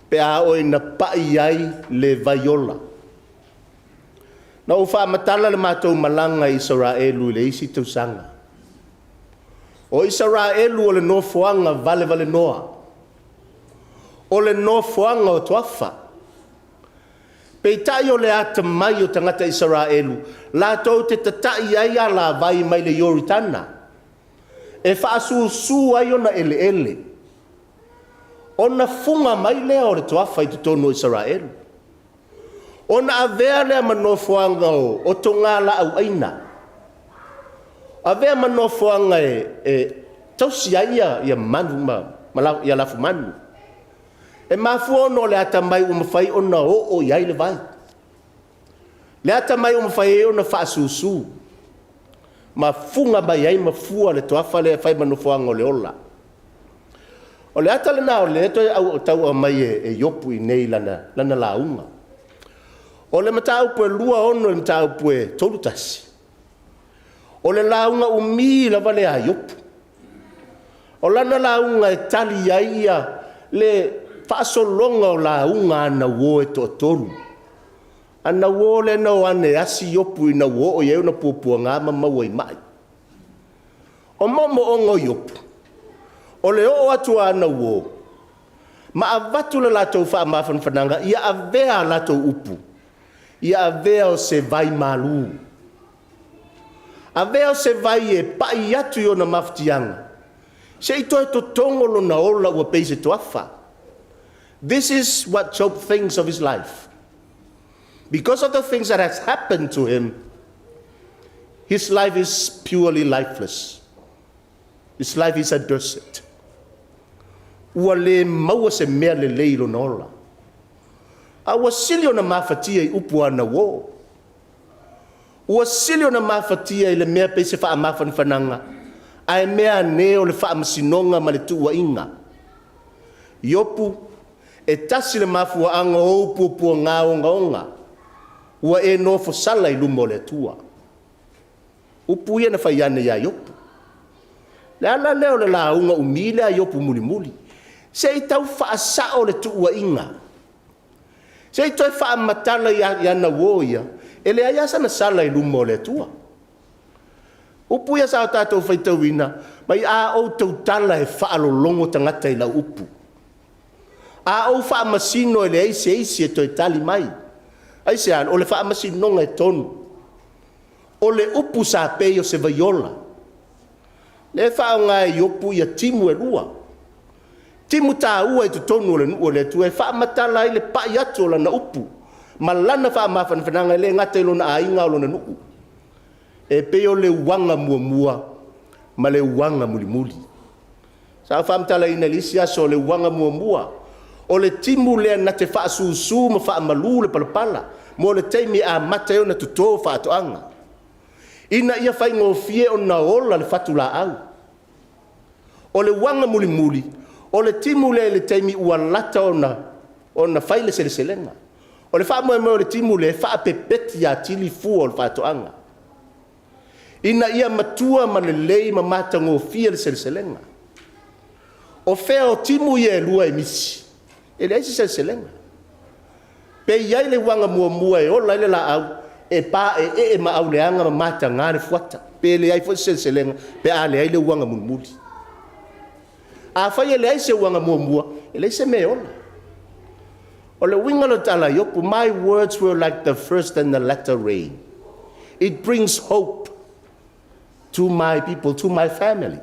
Pe a oo ina pai ai le vaiola. Na ou faamatala le matou malaga i Isaraelu i le isi tausaga. O Isaraelu o le nofoaga valevalenoa, o le nofoaga o toafa. Peitai o le atamai o tagata Isaraelu, latou te tata'i ai alavai mai le Ioritana e faasusu ai ona eleele, ona fuga mai lea o le toafa i totonu o Isaraelu, ona avea lea ma nofoaga o otogalaaui avea ma nofoaga e tausi ai ia manu ma ia lafumanu. E mafua ona o le atamai ua mafai ona oo i ai le vai, le atamai ua mafai ai ona faasusu ma fuga mai ai ma fua le toafa lea e fai ma nofoaga o le ola. O le ata lena o lea toe tau aumai e Iopu i inei i lana lauga. O le mataupu e 26 i le mataupu e 31, o le lauga umi lava lea a Iopu. O lana lauga e tali ai le faasologa o lauga a ana uo e toatolu. Ana uo lea na o ane e asi Iopu ina ua oo i ai ona puapuaga ma maua i mai. O moomooga o Iopu, o le oo atu o ana uo ma avatu le latou faamafanafanaga ia avea a latou upu, ia avea o se vai malu, avea o se vai e pai atu i ona mafatiaga, se i toe totogo lona ola ua pei se toafa. This is what Job thinks of his life. Because of the things that has happened to him, his life is purely lifeless. His life is a desert. Ua le maua se mea lelei i lona ola. A ua sili ona mafatia i upu a ana uo. Ua sili ona mafatia i le mea pei se faamafanafanaga, ae mea ane o le faamasinoga ma le tuuaiga. Iopu, e tasi le mafuaaga o ou puapuaga ogaoga, ua e nofosala i luma o le Atua. Upu ia na fai ane ia Iopu. Le ala lea o le lauga umi lea a Iopu mulimuli, se i tau faasao le tuuaiga, se i toe faamatala i ana uo ia, e leai lava sana sala i luma o le Atua. Upu ia sa o tatou faitauina, mai a ou tautala e faalologo tagata i lau upu. A ou faamasino e leai se isi e toe tali mai. Aisea? O le faamasinoga e tonu. O le upu sa pei o se vaiola. Lea e faaaoga e Iopu ia timu e lua, timu taua i totonu o le nuu o le Atua e faamatala ai le pai atu o lana upu ma lana faamafanafanaga e le gata i lona aiga a o lona nuu. E pei o le uaga muamua ma le uaga mulimuli. Sa ou faamatalaina i le isi aso o le uaga muamua, o le timu lea na te faasusu ma faamalu le palapala mo le taimi e amata ai ona toto faatoaga, ina ia faigofie ona ola le fatulaau. O le uaga mulimuli, o le timu lea i le taimi ua lata ona fai le seleselega. O le faamoemoe o le timu lea e faapepeti atili fua o le faatoaga, ina ia matua ma lelei ma matagofie le seleselega. O fea o timu ia e lua e misi, e leai se seleselega. Pe i ai le uaga muamua e ola ai le laau, e paeee ma auleaga ma mataga le fuata, pe leai foi se seleselega pe a leai le uaga mulimuli. Afai e leai se uaga muamua, e leai se mea e ola. O le uiga o le tala a Iopu, my words were like the first and the latter rain. It brings hope to my people, to my family.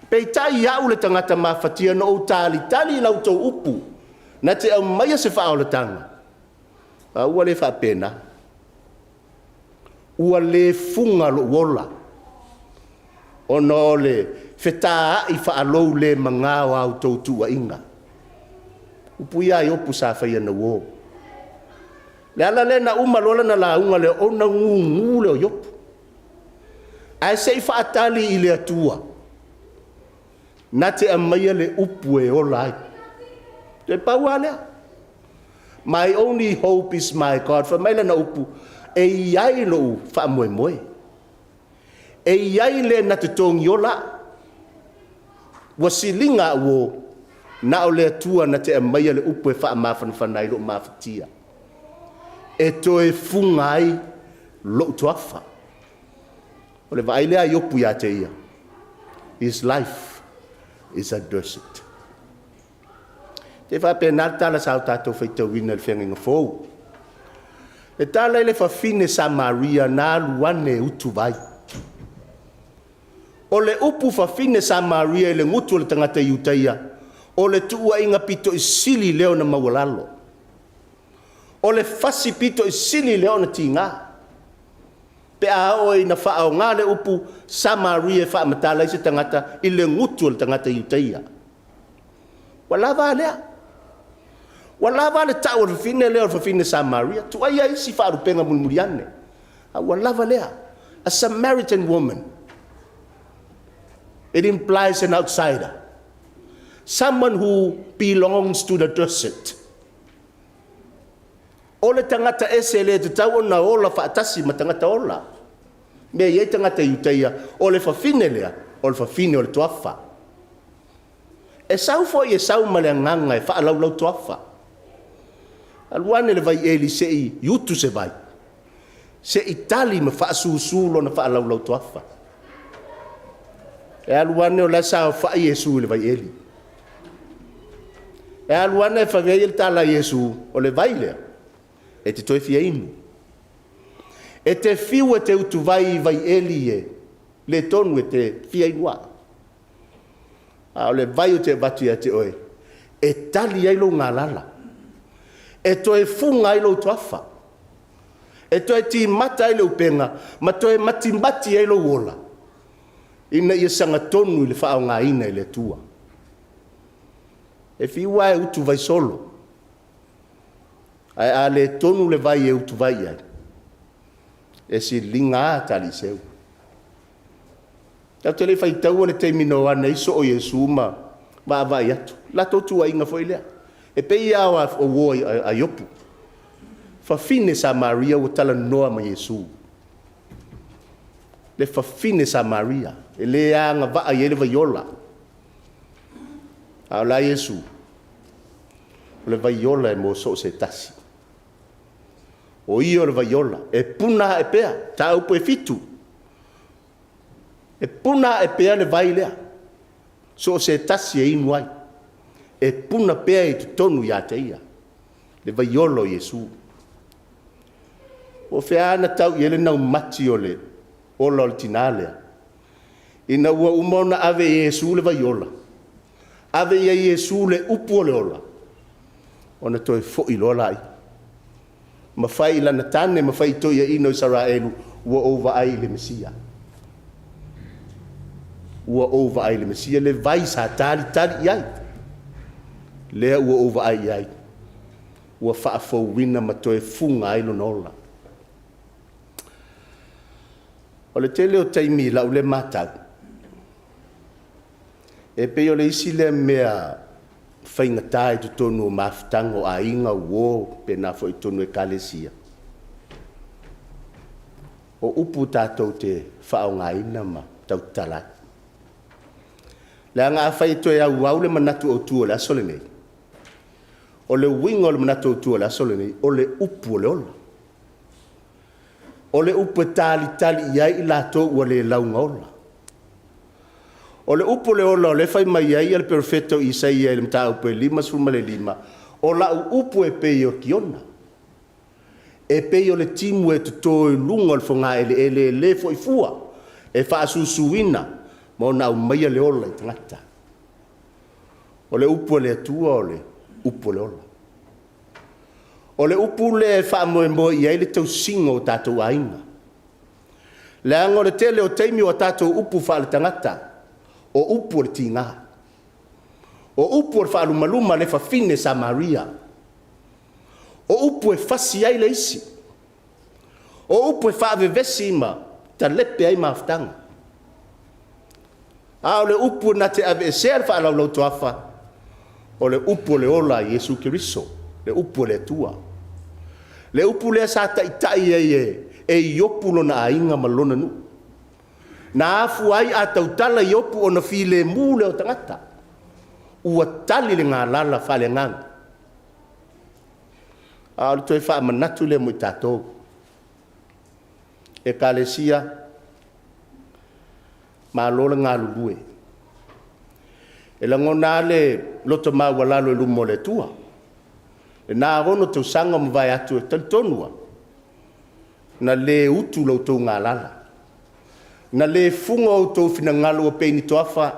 Peitai au le tagata mafatia na ou talitali i la outou upu, na te aumaia se faaolataga, a ua le faapena. Ua le fuga lou ola, ona o le fetaai faalou le maga o a outou tuuaiga. Upu ia a Iopu sa faia na uo. Le ala lea na uma loa lana lauga lea, ona gugu lea o Iopu. Ae se i faatali i le Atua, na te aumaia le upu e ola ai. E pau lava lea. My only hope is my God. Fai mai lana upu, e i ai lou faamoemoe. E i ai le na te togiola au. Ua siliga au uo, Na o le Atua na te aumaia le upu e faamafanafana ai lou mafatia, e toe fuga ai lou toafa. O le vaai lea a Iopu ia te ia. His life is a desert. E faapena le tala sa o tatou faitauina i le Feagaiga Fou. E tala i le fafine Samaria na alu ane e utuvai. O le upu fafine Samaria i le gutu o le tagata Iutaia, o le tuuaiga pito i sili lea ona maualalo. O le fasi pito i sili lea ona tiga, pe a oo ina faaaoga le upu Samaria e faamatala ai se tagata i le gutu o le tagata Iutaia. Ua lava a lea. Ua lava le tau o le fafine lea o le fafine Samaria. Tuaia isi faalupega mulimuli ane. A ua lava lea. A Samaritan woman. It implies an outsider. Someone who belongs to the desert. O le tagata ese le tatau ona ola faatasi ma tagata ola. Mea i ai tagata Iutaia, o le fafine lea, o le fafine o le toafa. E sau foi e sau ma le agaga e faalaulau toafa. Alu ane le vaieli se i utu se vai, se i tali ma faasusu lona faalaulau toafa. E alu ane o la e saofai Iesu i le vaieli. E alu ane e fai ai le tala a Iesu, o le vai lea, e te toe fia inu. E te fiu e te utuvai i vaieli e le tonu e te fia inu ai. A o le vai ou te avatu ia te oe, e tali ai lou galala, e toe fuga ai lou toafa, e toe timata ai le upega, ma toe matimati ai lou ola, ina ia sagatonu i le faaaogaina e le Atua. E fiu lava e utuvai solo, ae a le tonu le vai e utuvai ai, e siliga lava taliiseu. Tatou te le i faitaua le taimi na o ane ai soo Iesu ma vaavaai atu, latou tuuaiga foi lea. E pei lava o uo a Iopu, fafine Samaria ua talanoa ma Iesu. Le fafine Samaria, e le agavaa i ai le vaiola. A o la Iesu, o le vaiola e mo so o se tasi. O ia o le vaiola, e puna ae pea, mataupu e 7. E puna ae pea le vai lea, so o se tasi e inu ai. E puna pea i totonu ia te ia, le vaiola o Iesu. Po o fea lava na tau i ai le naumati o le ola o le tinā lea, ina ua uma ona ave e Iesu le vaiola, ave i ai e Iesu le upu o le ola, ona toe foi loa lea, ma fai i lana tane ma fai i toeaiina o Isaraelu, ua ou vaai i le Mesia. Ua ou vaai i le Mesia, le vai sa talitali i ai, lea ua ou vaai i ai, ua faafouina ma toe fuga ai lona ola. O le tele o taimi i lau lea matau, e pei o le isi lea mea faigata i totonu o mafutaga o aiga, uo, faapena foi i totonu o Ekalesia, o upu tatou te faaaogaina ma tautala ai. Leaga afai e toe auau le manatu autu o le aso lenei, o le uiga o le manatu autu o le aso lenei, o le upu o le ola. O le upu e talitali i ai i latou ua le laugaola. O le upu o le ola o lea e fai mai ai le perofeta o Isaia i le mataupu e 55, o lau upu e pei o tiona, e pei o le timu e toto i luga o le fogaeleele e le foi fua, e faasusuina ma ona aumaia le ola i tagata. O le upu a le Atua o le upu o le ola. O le upu lea e faamoemoe i ai le tausiga o tatou aiga. Leaga o le tele o taimi o tatou upu faaletagata, o upu o le tiga, o upu o le faalumaluma a le fafine Samaria, o upu e fasi ai le isi, o upu e faavevesi ma talepe ai mafutaga. A o le upu na te aveesea le faalaulau toafa, o le upu o le ola a Iesu Keriso, le upu a le Atua. Le upu lea sa taitai ai e Iopu lona aiga ma lona nuu. Na afua ai a tautala Iopu ona filemu lea o tagata. Ua tali le galala faaleagaga. A o le toe faamanatu lea mo i tatou. Ekalesia, malo le galulue. E lagona lava le loto maualalo i luma o le Atua. I lena 6 tausaga ua mavae atu, e talitonu lava, na le utu la outou galala, na le fuga outou finagalo ua pei ni toafa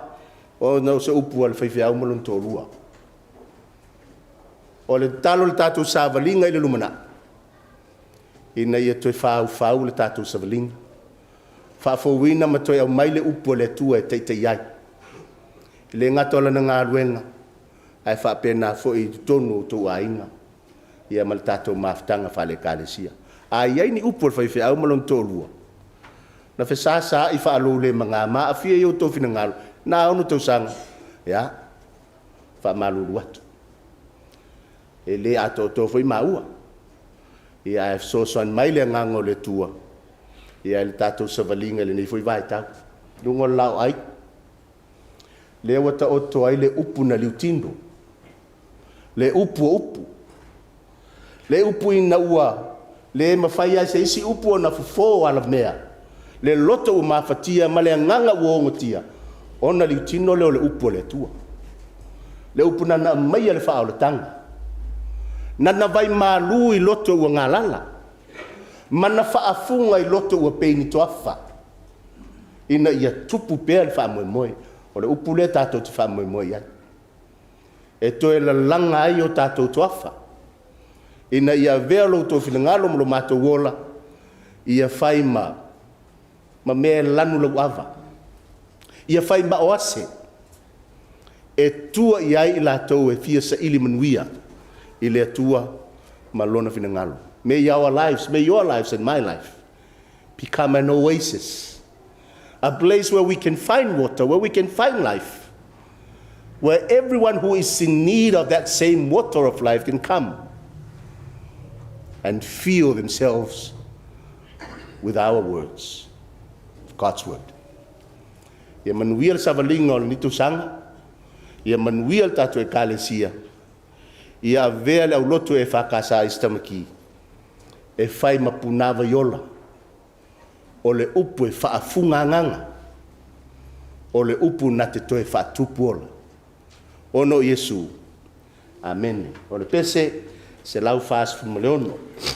ona o se upu a le faifeau ma lona toalua. O le tatalo i le tatou savaliga i le lumanai, ina ia toe faufau le tatou savaliga, faafouina ma toe aumai le upu a le Atua e taitai ai. E le gata o Lana galuega, ae faapena foi i totonu o outou aiga ia ma le tatou mafutaga faale-Ekalesia. A i ai ni upu a le faifeau ma lona toalua na fesasaai faaloulemaga ma aafia i outou finagalo i lena 6 tausaga, ia, e faamalulu atu, e le atoatoa foi maua, ae fesoasoani mai le Agaga o le Atua i le tatou savaliga i lenei foi vaitau. I luga o le laoai, lea ua taoto ai le upu na liutino, le upu o upu, le upu ina ua le mafai lava e se isi upu ona fofo alamea, le loto ua mafatia ma le agaga ua ogatia, ona liutino lea o le upu a le Atua. Le upu na aumaia le faaolataga, na na vaimalu i loto ua galala, ma na faafuga i loto ua pei ni toafa, ina ia tupu pea le faamoemoe. O le upu lea tatou te faamoemoe i ai, e toe lalaga ai o tatou toafa, ina ia avea lo outou finagalo ma lo matou ola, ia fai ma mea e lanulauava, ia fai ma oase e tua i ai i latou e fia saili manuia i le Atua ma Lona finagalo. May our lives, may your lives and my life become an oasis, a place where we can find water, where we can find life, where everyone who is in need of that same water of life can come and feel themselves with our words, God's word. Ia manuia le savaliga o lenei tausaga, ia manuia le tatou Ekalesia, ia avea le aulotu EFKS a Easter Maki e fai ma punavai ola, o le upu e faafuga agaga, o le upu na te toe faatupu ola. Ona o Iesu. Amene. O le pese 146.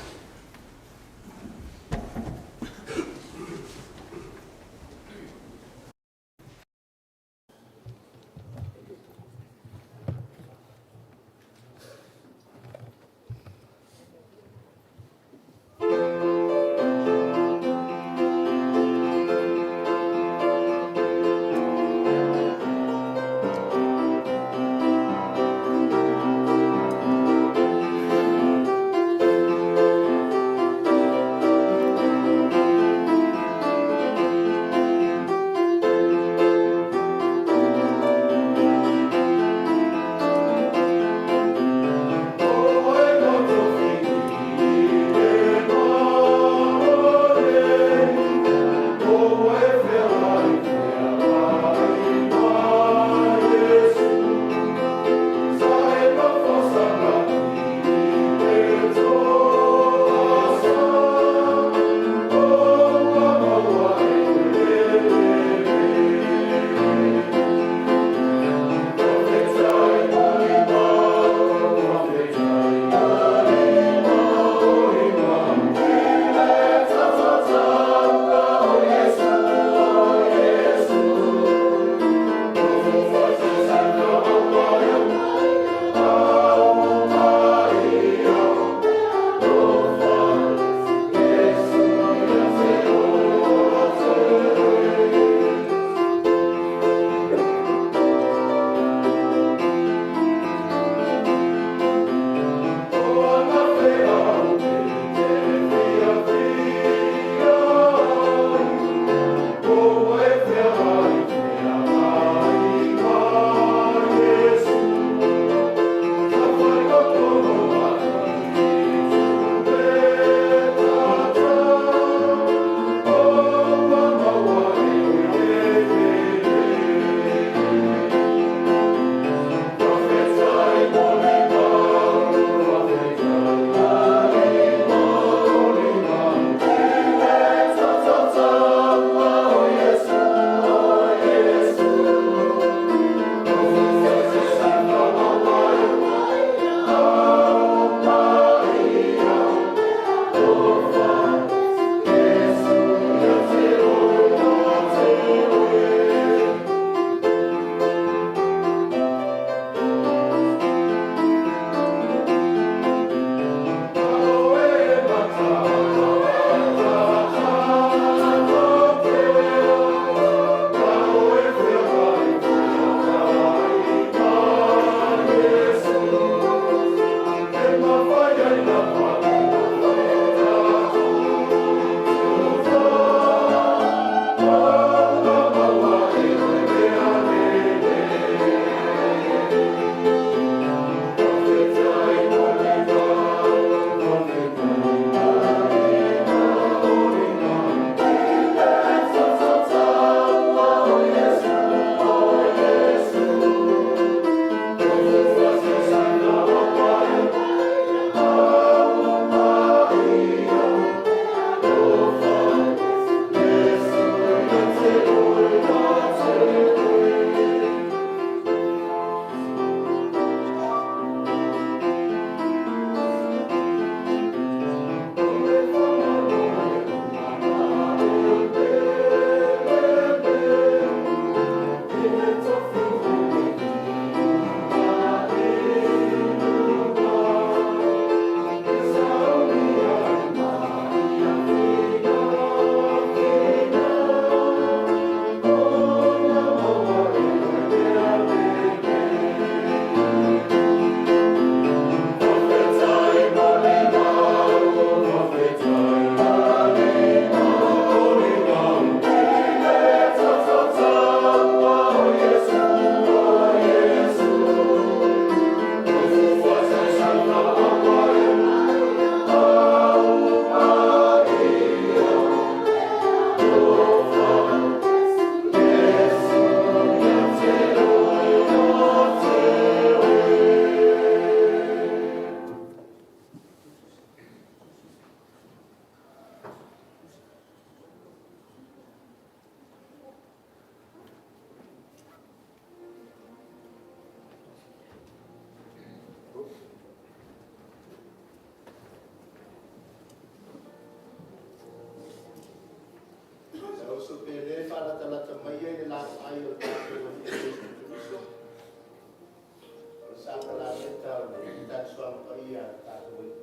le tatou Alii.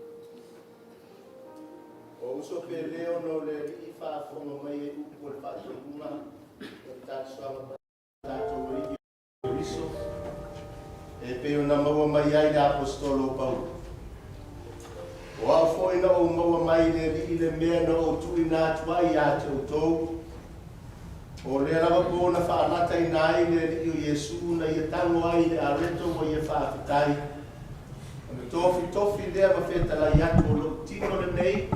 O uso pele ona o le Alii faafofoga mai e upu o le faatonuga o le talosaga a tatou Alii Keriso e pei ona maua mai ai le Aposetolo o Paulo. O au foi na ou maua mai le Alii le mea na ou tuuina atu ai ia te outou, o lea lava po na faalataina ai le Alii o Iesu na ia tago ai i le areto ma ia faafetai, ona tofitofi lea ma fetalai atu, o lou tino lenei,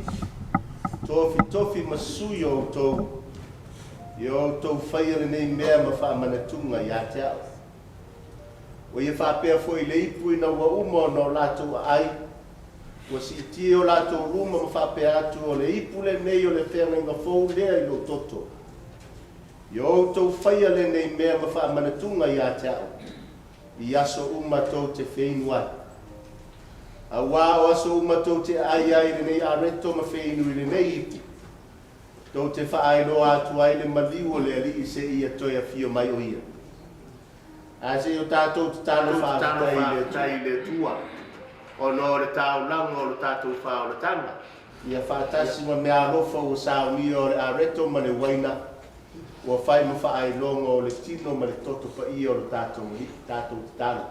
tofitofi ma sui o outou, ia outou faia lenei mea ma faamanatuga ia te au. Ua ia faapea foi le ipu ina ua uma ona o latou aai, ua siitia o latou luma ma faapea atu, o le ipu lenei o le feagaiga fou lea i lou toto. Ia outou faia lenei mea ma faamanatuga ia te au, i aso uma tou te feinu ai. Auā o aso uma tou te aai ai i lenei areto ma feinu i lenei ipu, tou te faailoa atu ai le maliu o le Alii seia toe afio mai o ia. Ae se'i o tatou tatalo faafetai i le Atua, ona o le taulaga o le tatou faaolataga, ia faatasi ma meaalofa ua saunia o le areto ma le uaina, ua fai ma faailoga o le tino ma le toto paia o le tatou Alii. Tatou tatalo.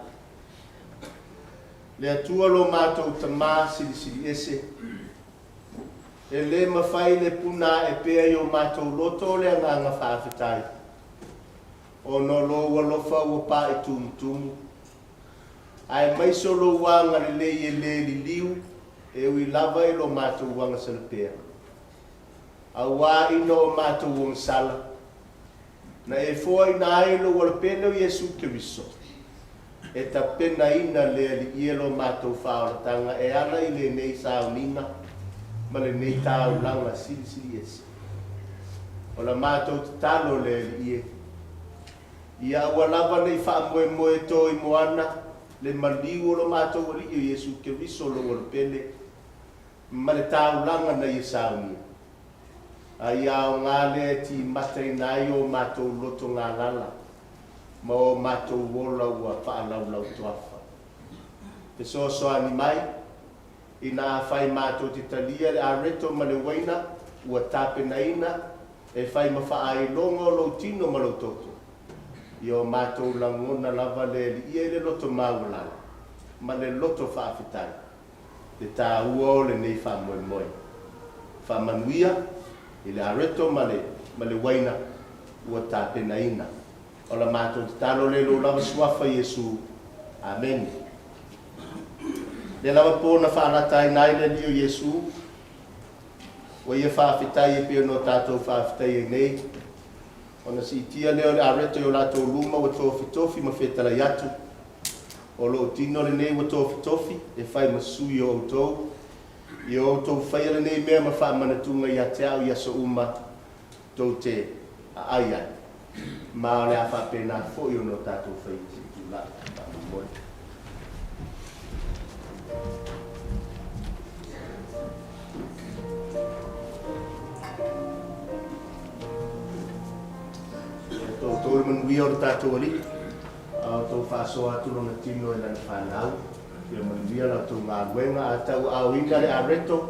Le Atua lo matou Tamā silisili ese, e lē mafai le puna ae pea i o matou loto le agaga faafetai, ona o lou alofa ua paʻi tumutumu, aemaise o lou agalelei e lē liliu e ui lava i lo matou agasala pea. Auā ina o matou agasala, na e foaina ai lou alapele o Iesu Keriso, e tapenaina le Alii e lo matou faaolataga e ala i lenei sauniga ma lenei taulaga silisili ese. O la matou tatalo le Alii e, ia aua lava nei faamoemoe to i moana le maliu o lo matou Alii o Iesu Keriso lou alapele ma le taulaga na ia saunia. A ia aogā lea e timataina ai o matou loto galala ma o matou ola ua faalaulau toafa. Fesoasoani mai, ina afai matou te talia le areto ma le uaina ua tapenaina e fai ma faailoga o lou tino ma lou toto, ia o matou lagona lava le Alii i le loto maualalo ma le loto faafetai, le tāua o lenei faamoemoe. Faamanuia i le areto ma le uaina ua tapenaina. O la matou tatalo lea i lou lava suafa Iesu. Amene. Lea lava po na faalataina ai le Alii o Iesu, ua ia faafetai e pei ona o tatou faafetai ai nei, ona siitia lea o le areto i o latou luma ua tofitofi ma fetalai atu, o lou tino lenei ua tofitofi e fai ma sui o outou, ia outou faia lenei mea ma faamanatuga ia te au i aso uma tou te aai ai. Ma o le a faapena foi ona o tatou faia se'i tulai faamolemole. Ia outou le manuia o le tatou Alii, a outou faasoa atu lona tino i lana fanau. Ia manuia la outou galuega. A tauaaoina le areto,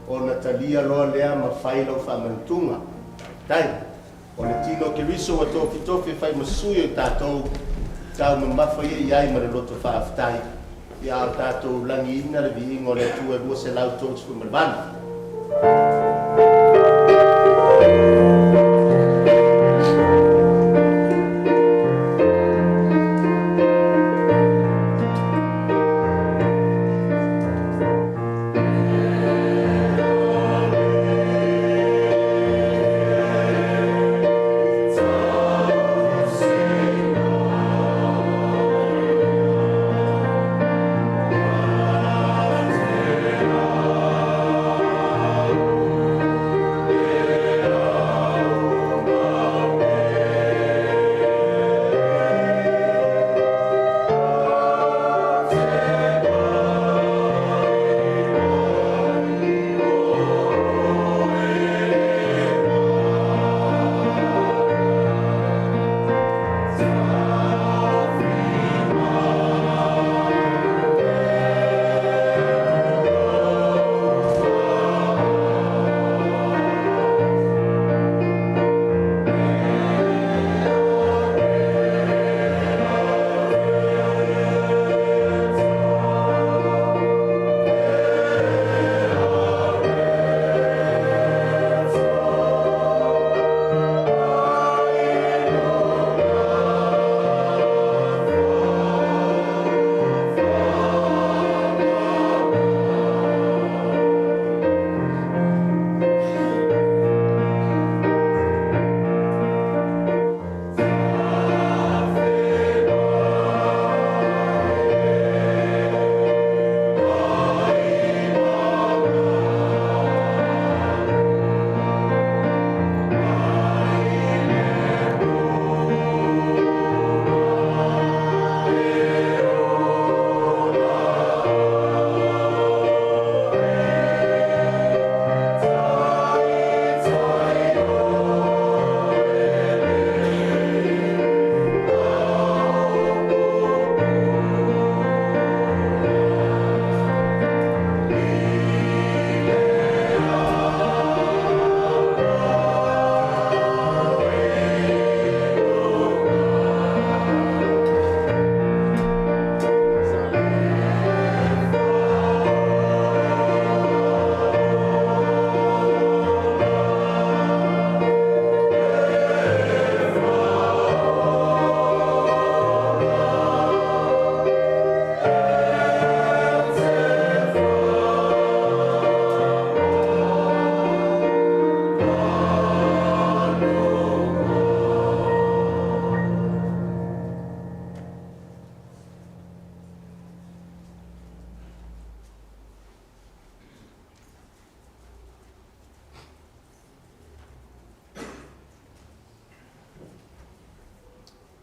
ona talia loa lea ma fai lau faamanatuga. Tai, o le tino o Keriso ua tofitofi e fai ma sui o tatou, taumamafa ia i ai ma le loto faafetai. Ia o tatou lagiina le viiga o le Atua 238.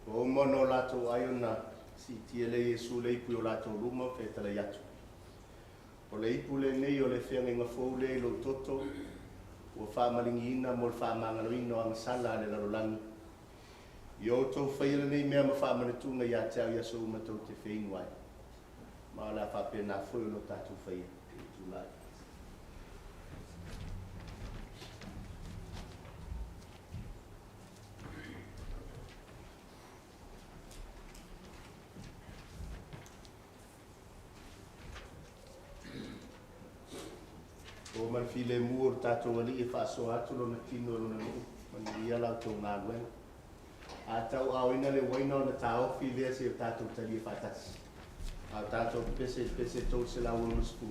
Ua uma ona o latou ai ona siitia e le Iesu le ipu i o latou luma ma fetalai atu. O le ipu lenei o le feagaiga fou lea i lou toto ua faamaligiina mo le faamagaloina o agasala a le lalolagi. Ia outou faia lenei mea ma faamanatuga ia te au i aso uma tou te feinu ai. Ma o le a faapena foi ona tatou faia. Tulai. O ma le filemu o le tatou Alii e faasoa atu lona tino i lona nuu, manuia la outou galuega. A tauaaoina le uaina ona taofi lea seia o tatou talia faatasi. A o tatou pepese i le pese 360.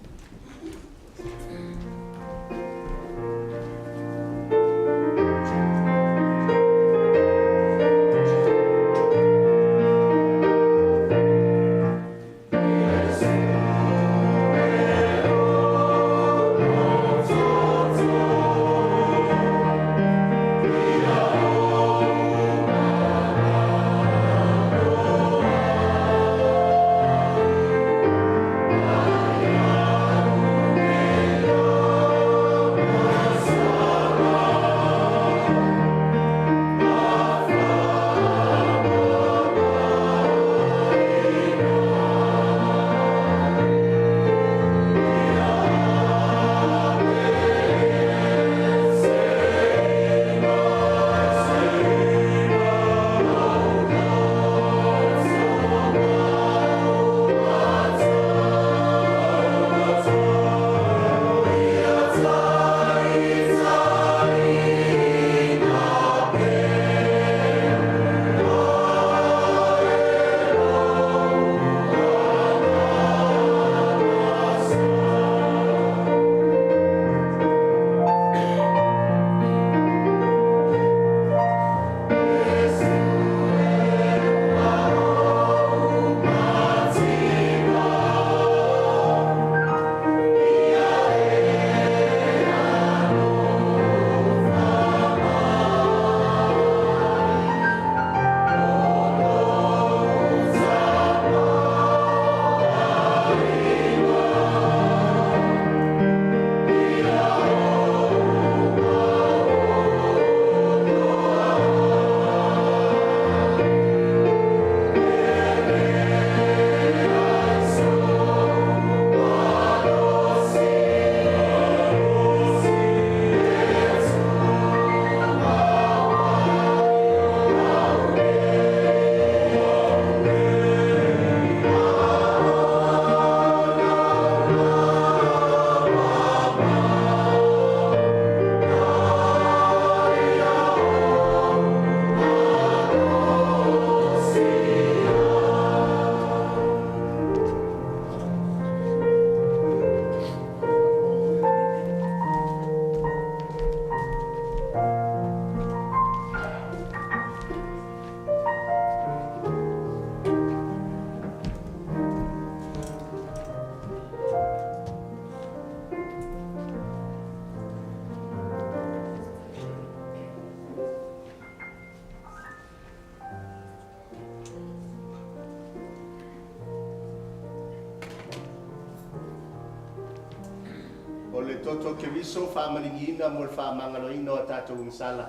O le toto o Keriso faamaligiina mo le faamagaloina o a tatou agasala,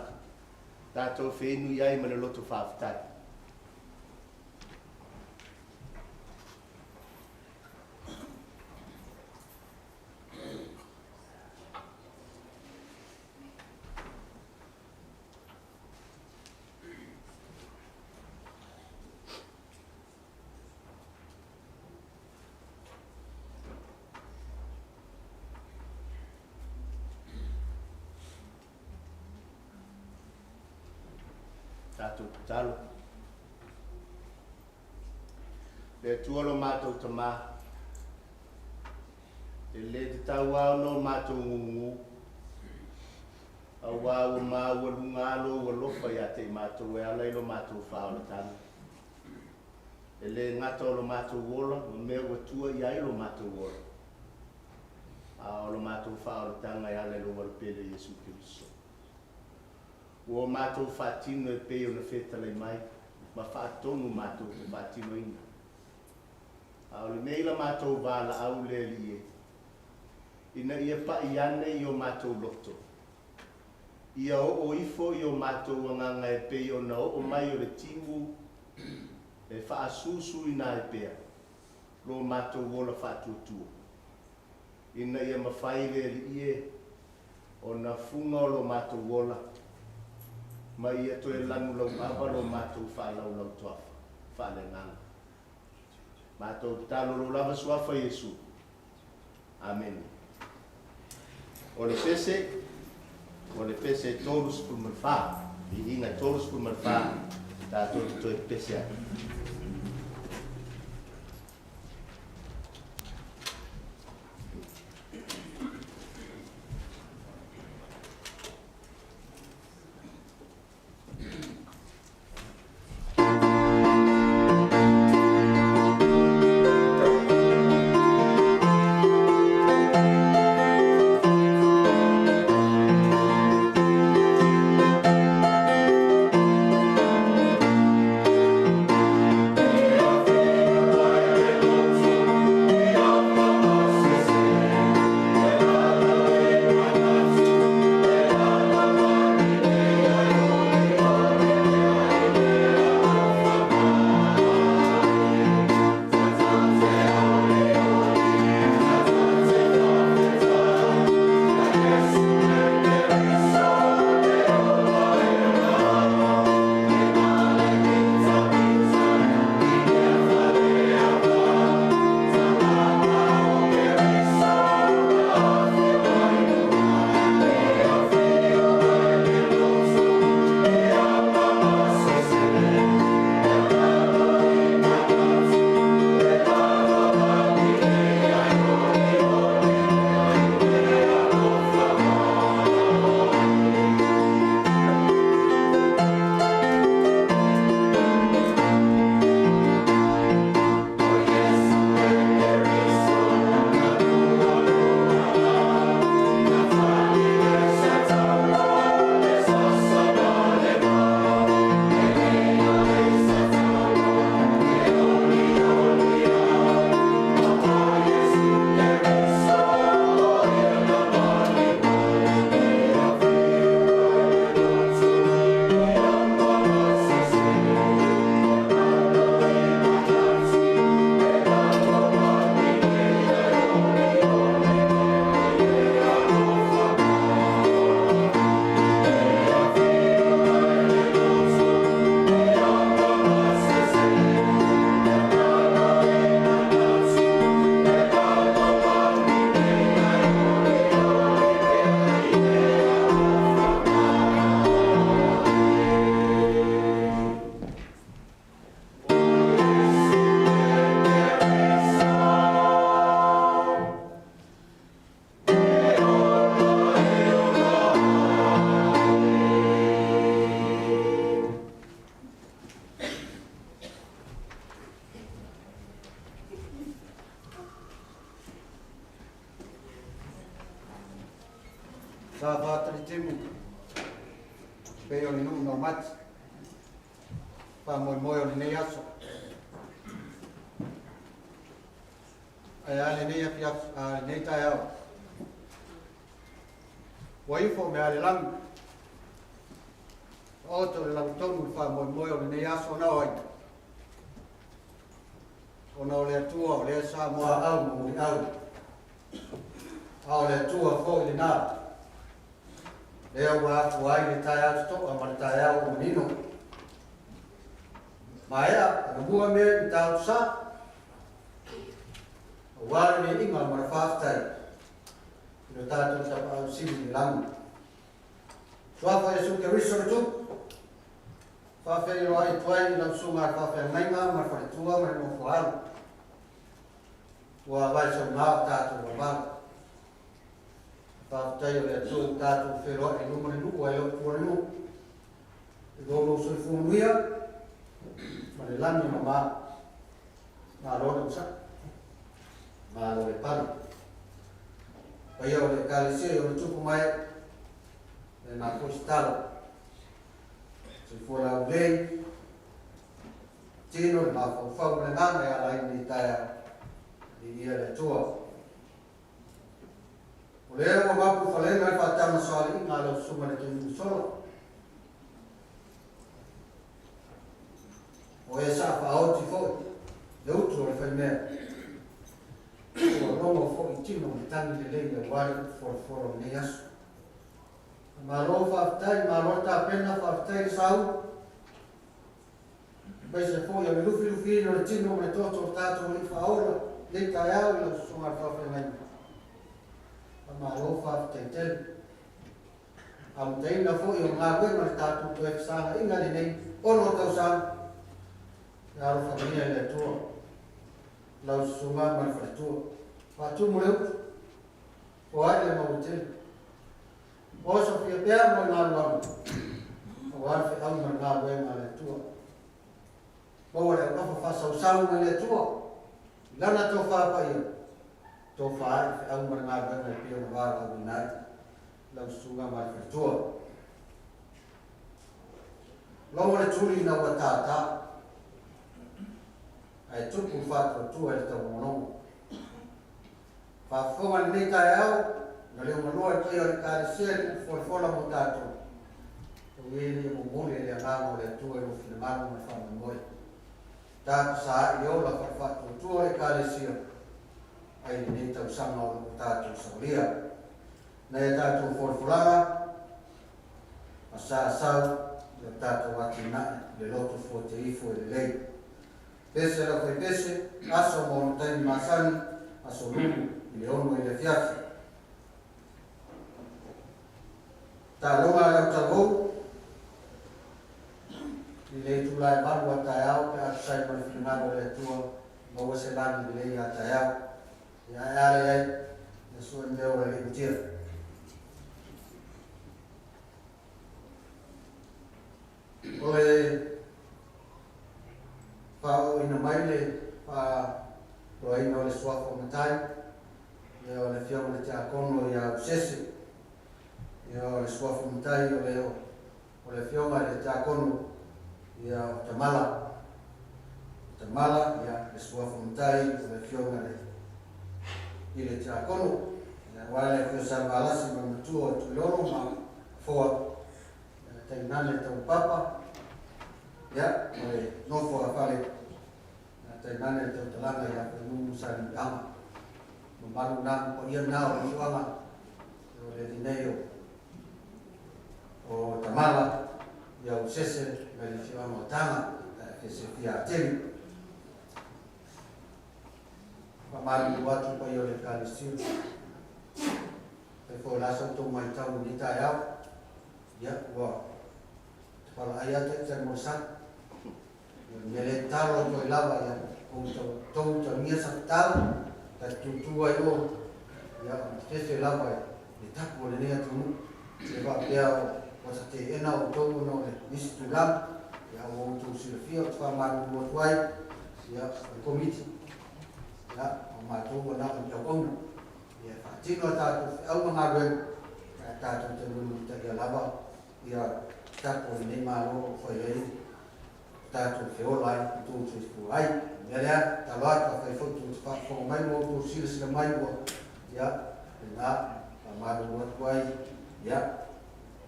tatou feinu i ai ma le loto faafetai. Tatou tatalo. Le Atua lo matou Tamā, e le tatau lava ona o matou gugu, auā ua maualuga lava lou alofa ia te i matou e ala i lo matou faaolataga. E le gata o lo matou ola ma mea ua tua i ai lo matou ola, a o lo matou faaolataga e ala i lou Alapele Iesu Keriso. Ua o matou faatino e pei ona fetalai mai. Ma faatonu matou te faatinoina. A o lenei la matou valaau le Alii e, ina ia pai ane i o matou loto, ia oo ifo i o matou agaga e pei ona oo mai o le timu e faasusuina ai pea lo matou ola faatuatua, ina ia mafai le Alii e ona fuga o lo matou ola, ma ia toe lanulauava lo matou faalaulautoafa faaleagaga. Matou tatalo lou lava suafa Iesu. Amene. O le pese, o le pese 34, viiga 34, tatou te toe pese ai. Sa fātalitimu pei o le nuu naumati faamoemoe o lenei aso ae a lenei afiafi a lenei taeao ua ifo mea le lagi oto le lagitonu le faamoemoe o lenei aso na o ai ona o le Atua o lea sa muaau ma muliau a o le Atua foi lena lea ua afua ai le taeao totoa ma le taeao ua manino. Maea ona mua mea i matautu sa aua le viiga ma le faafetai i lo tatou Tapaau Sili i le lagi. Suafa Iesu Keriso le Tupu, faafeiloai atu ai i lau susuga i le faafeagaiga ma le faletua ma le nofo a alo. Ua vae sauga o tatou vavalo. Faafetai o le Atua ua tatou feiloai i luma le nuu ae le o tua le nuu. I lo lou soifua manuia ma le lagi e mama. Malo le onosai, malo le pale. Paia o le Ekalesia i ona tupu ma ee, lena foi se talo. Soifua laulelei, Tino, le mafaufau ma le agaga e ala ai lenei taeao, viia le Atua. O lea ua mapu falega le faatamasoaliiga a lau Susuga i le taimi ua sola. O e sa faaoti foi le utu o le faimea. Ua logo foi i tino ma tagi lelei aua le upu folafola o lenei aso. Malo faafetai, malo le tapena, faafetai le sau. Aemaise foi o le lufilufiina o le tino ma le toto o le tatou Alii Faaola i lenei taeao i lau Susuga i le Faafeagaiga. Faamalo faafetai tele. Amataina foi o le galuega le tatou toe fesagaiga lenei 6 tausaga. Ia alofagia e le Atua lau Susuga ma le faletua. Faatumu le utu, foai le maua tele. Osofia pea mo le galualu, aua le feau ma le galuega a le Atua. Maua le auafa faasausau mai le Atua, i Lana tofa paia, tofa ai le feau ma le galuega e pei ona valaauina ai lau susuga ma le faletua. Logo le tuli ina ua tātā, ae tupu le faatuatua i le taulogologo. Faafofoga i lenei taeao, na leomaloa i le paia o le Ekalesia i le upu folafola mo tatou, tau ē ia momoli e le Agaga o le Atua i lou finagalo ma le faamoemoe. Tapasaai le ola faale-faatuatua o le Ekalesia ai lenei tausaga o lo o tatou saolia. Nai a tatou folafolaga ma saasau i o tatou atinae i le loto fuate ifo e lelei. Pese lau faipese, aso ma ona taimi masani, aso Lulu i le 6 i le afiafi. Taaloga a le autalavou i le itula e 8 a taeao pe a tusa ai ma le finagalo o le Atua, maua se lagi lelei a taeao. Ia ae a leai, ia sue mea o le alii matia. O le faaooina mai le faaloaina o le suafa o Matai, ia o le afioga i le Tiakono ia Usese, ia o le suafa Matai o le o le afioga i le Tiakono ia o Tamala, Tamala, ia le suafa Matai o le afioga i le Tiakono, ia aua le afio Salevalasi ma le matua o Tuilolo ma Foa, tainane taupapa, ia, ma le nofo a fale, tainane le tautalaga ia Faimunu Saliuaga. Mamalu na ma paia na o le ioaga o le alii nei o Tamala, ia Usese mai le afioaga o Taga, e fiasefia atele. Faamalulu atu i paia o le Ekalesia, fai foi o le a sa outou matau i lenei taeao, Ia, ua tafalaai lava taitai mo le sala. Ia, o le mea lea e tatalo atu ai lava, ia, tou utagia sa tatalo, ta te tutu ai o, ia, ona fefe lava i le tapu o lenei atunuu. Se faapea ua ta teena outou ona o le nisi tulaga, ia, ua outou silafia, ou te faamalulu atu ai, ia, o le Komiti, ia, o matou ua na o ni auauna. Ia faatino a tatou feau ma galuega, ae tatou te mulimulitaia lava ia tapu o lenei Malo o lo o fai ai tatou feola ai ma tou soifua ai. O le mea lea, tatalo atu, afai foi tou te faafofoga mai ma outou silasila mai ua, ia, lena, faamalulu atu ai, ia,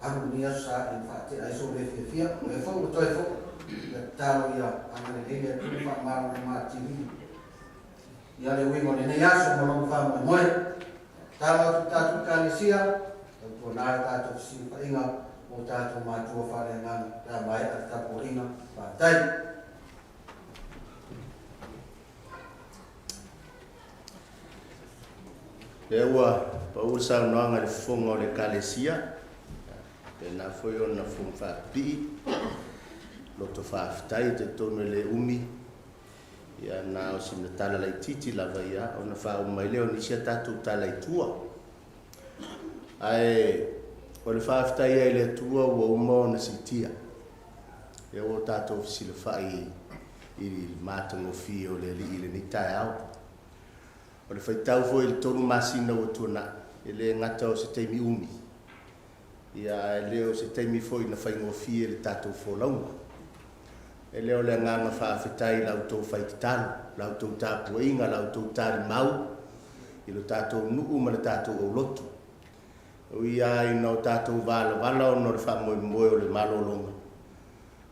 alu lenei aso sa e faatea ai sou le fiafia, o lea foi ua toe foi, ia tatalo ia agalelei le Atua faamalamalama atili Ia le uiga o lenei aso ma lona faamoemoe. Tatalo atu i tatou Ekalesia, tautuana le tatou fesilafaiga ma o tatou matua faaleagaga pe a maea le tapuaiga. Faafetai. Lea ua pau le saunoaga i le fofoga o le Ekalesia, faapena foi ona fofoga faapipii, loto faafetai, e talitonu e le umi Ia na o sina tala laitiiti lava ia ona faauma ai lea o nisi a tatou tala i tua. Ae o le faafetai ai i le Atua ua uma ona siitia. Lea ua tatou fesilafai i le matagofie o le Alii i lenei taeao. O le faitau foi i le 3 masina ua tuanai, e le gata o se taimi umi, ia ae le o se taimi foi na faigofie le tatou folauga. E le o le agaga faafetai i la outou fai tatalo, la outou tapuaiga, la outou talimau i lo tatou nuu ma le tatou aulotu. E ui lava ina o tatou valavala ona o le faamoemoe o le malologa,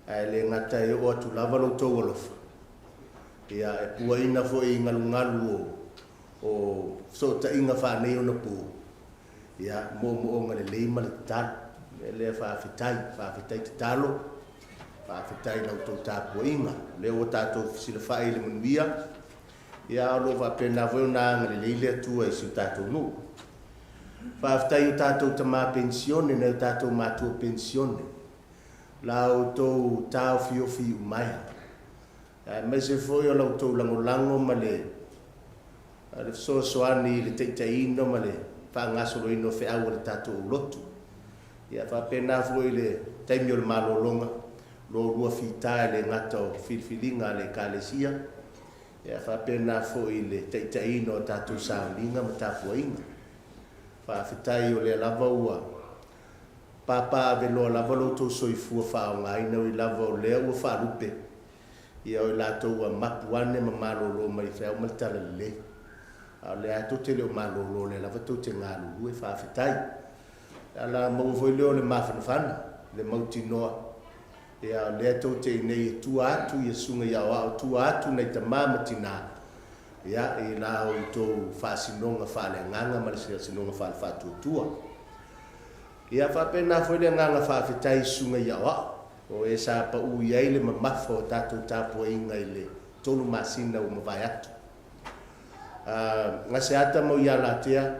ae le gata e oo atu lava lo outou alofa, ia e puaina foi i galugalu o fesootaiga faaneionapo, ia moomooga lelei ma le tatalo. O le mea lea faafetai, faafetai tatalo, faafetai i la outou tapuaiga. O lea ua tatou fesilafai i le manuia, ia a o lo o faapena foi ona agalelei le Atua i si o tatou nuu. Faafetai i o tatou tama penisione, nai o tatou matua penisione, la outou taofiofi iumaea, aemaise foi o la outou lagolago ma le fesoasoani i le taitaiina ma le faagasoloina o feau a le tatou aulotu. Ia faapena foi i le taimi o le malologa, lo oulua fita e le gata o filifiliga a le Ekalesia, ia faapena foi i le taitaiina o tatou sauniga ma tapuaiga. Faafetai o lea lava ua papaaveloa lava lo outou soifua faaaogaina, ui lava o lea ua faalupe, ia o i latou ua mapu ane ma malolo mai feau ma le talalelei. A o lea lava tou te le o malolo, o lea lava tou te galulue. Faafetai. O le ala maua foi lea o le mafanafana, le mautinoa, ia o lea tou te i inei e tua atu ia susuga i aoao, tua atu nai tama ma tina, ia, i la outou faasinoga faaleagaga ma le faasinoga faale-faatuatua. Ia faapena foi le agaga faafetai i susuga i aoao, o e sa pau i ai le mamafa o tatou tapuaiga i le 3 masina ua mavae atu. Gaseata ma Uialatea,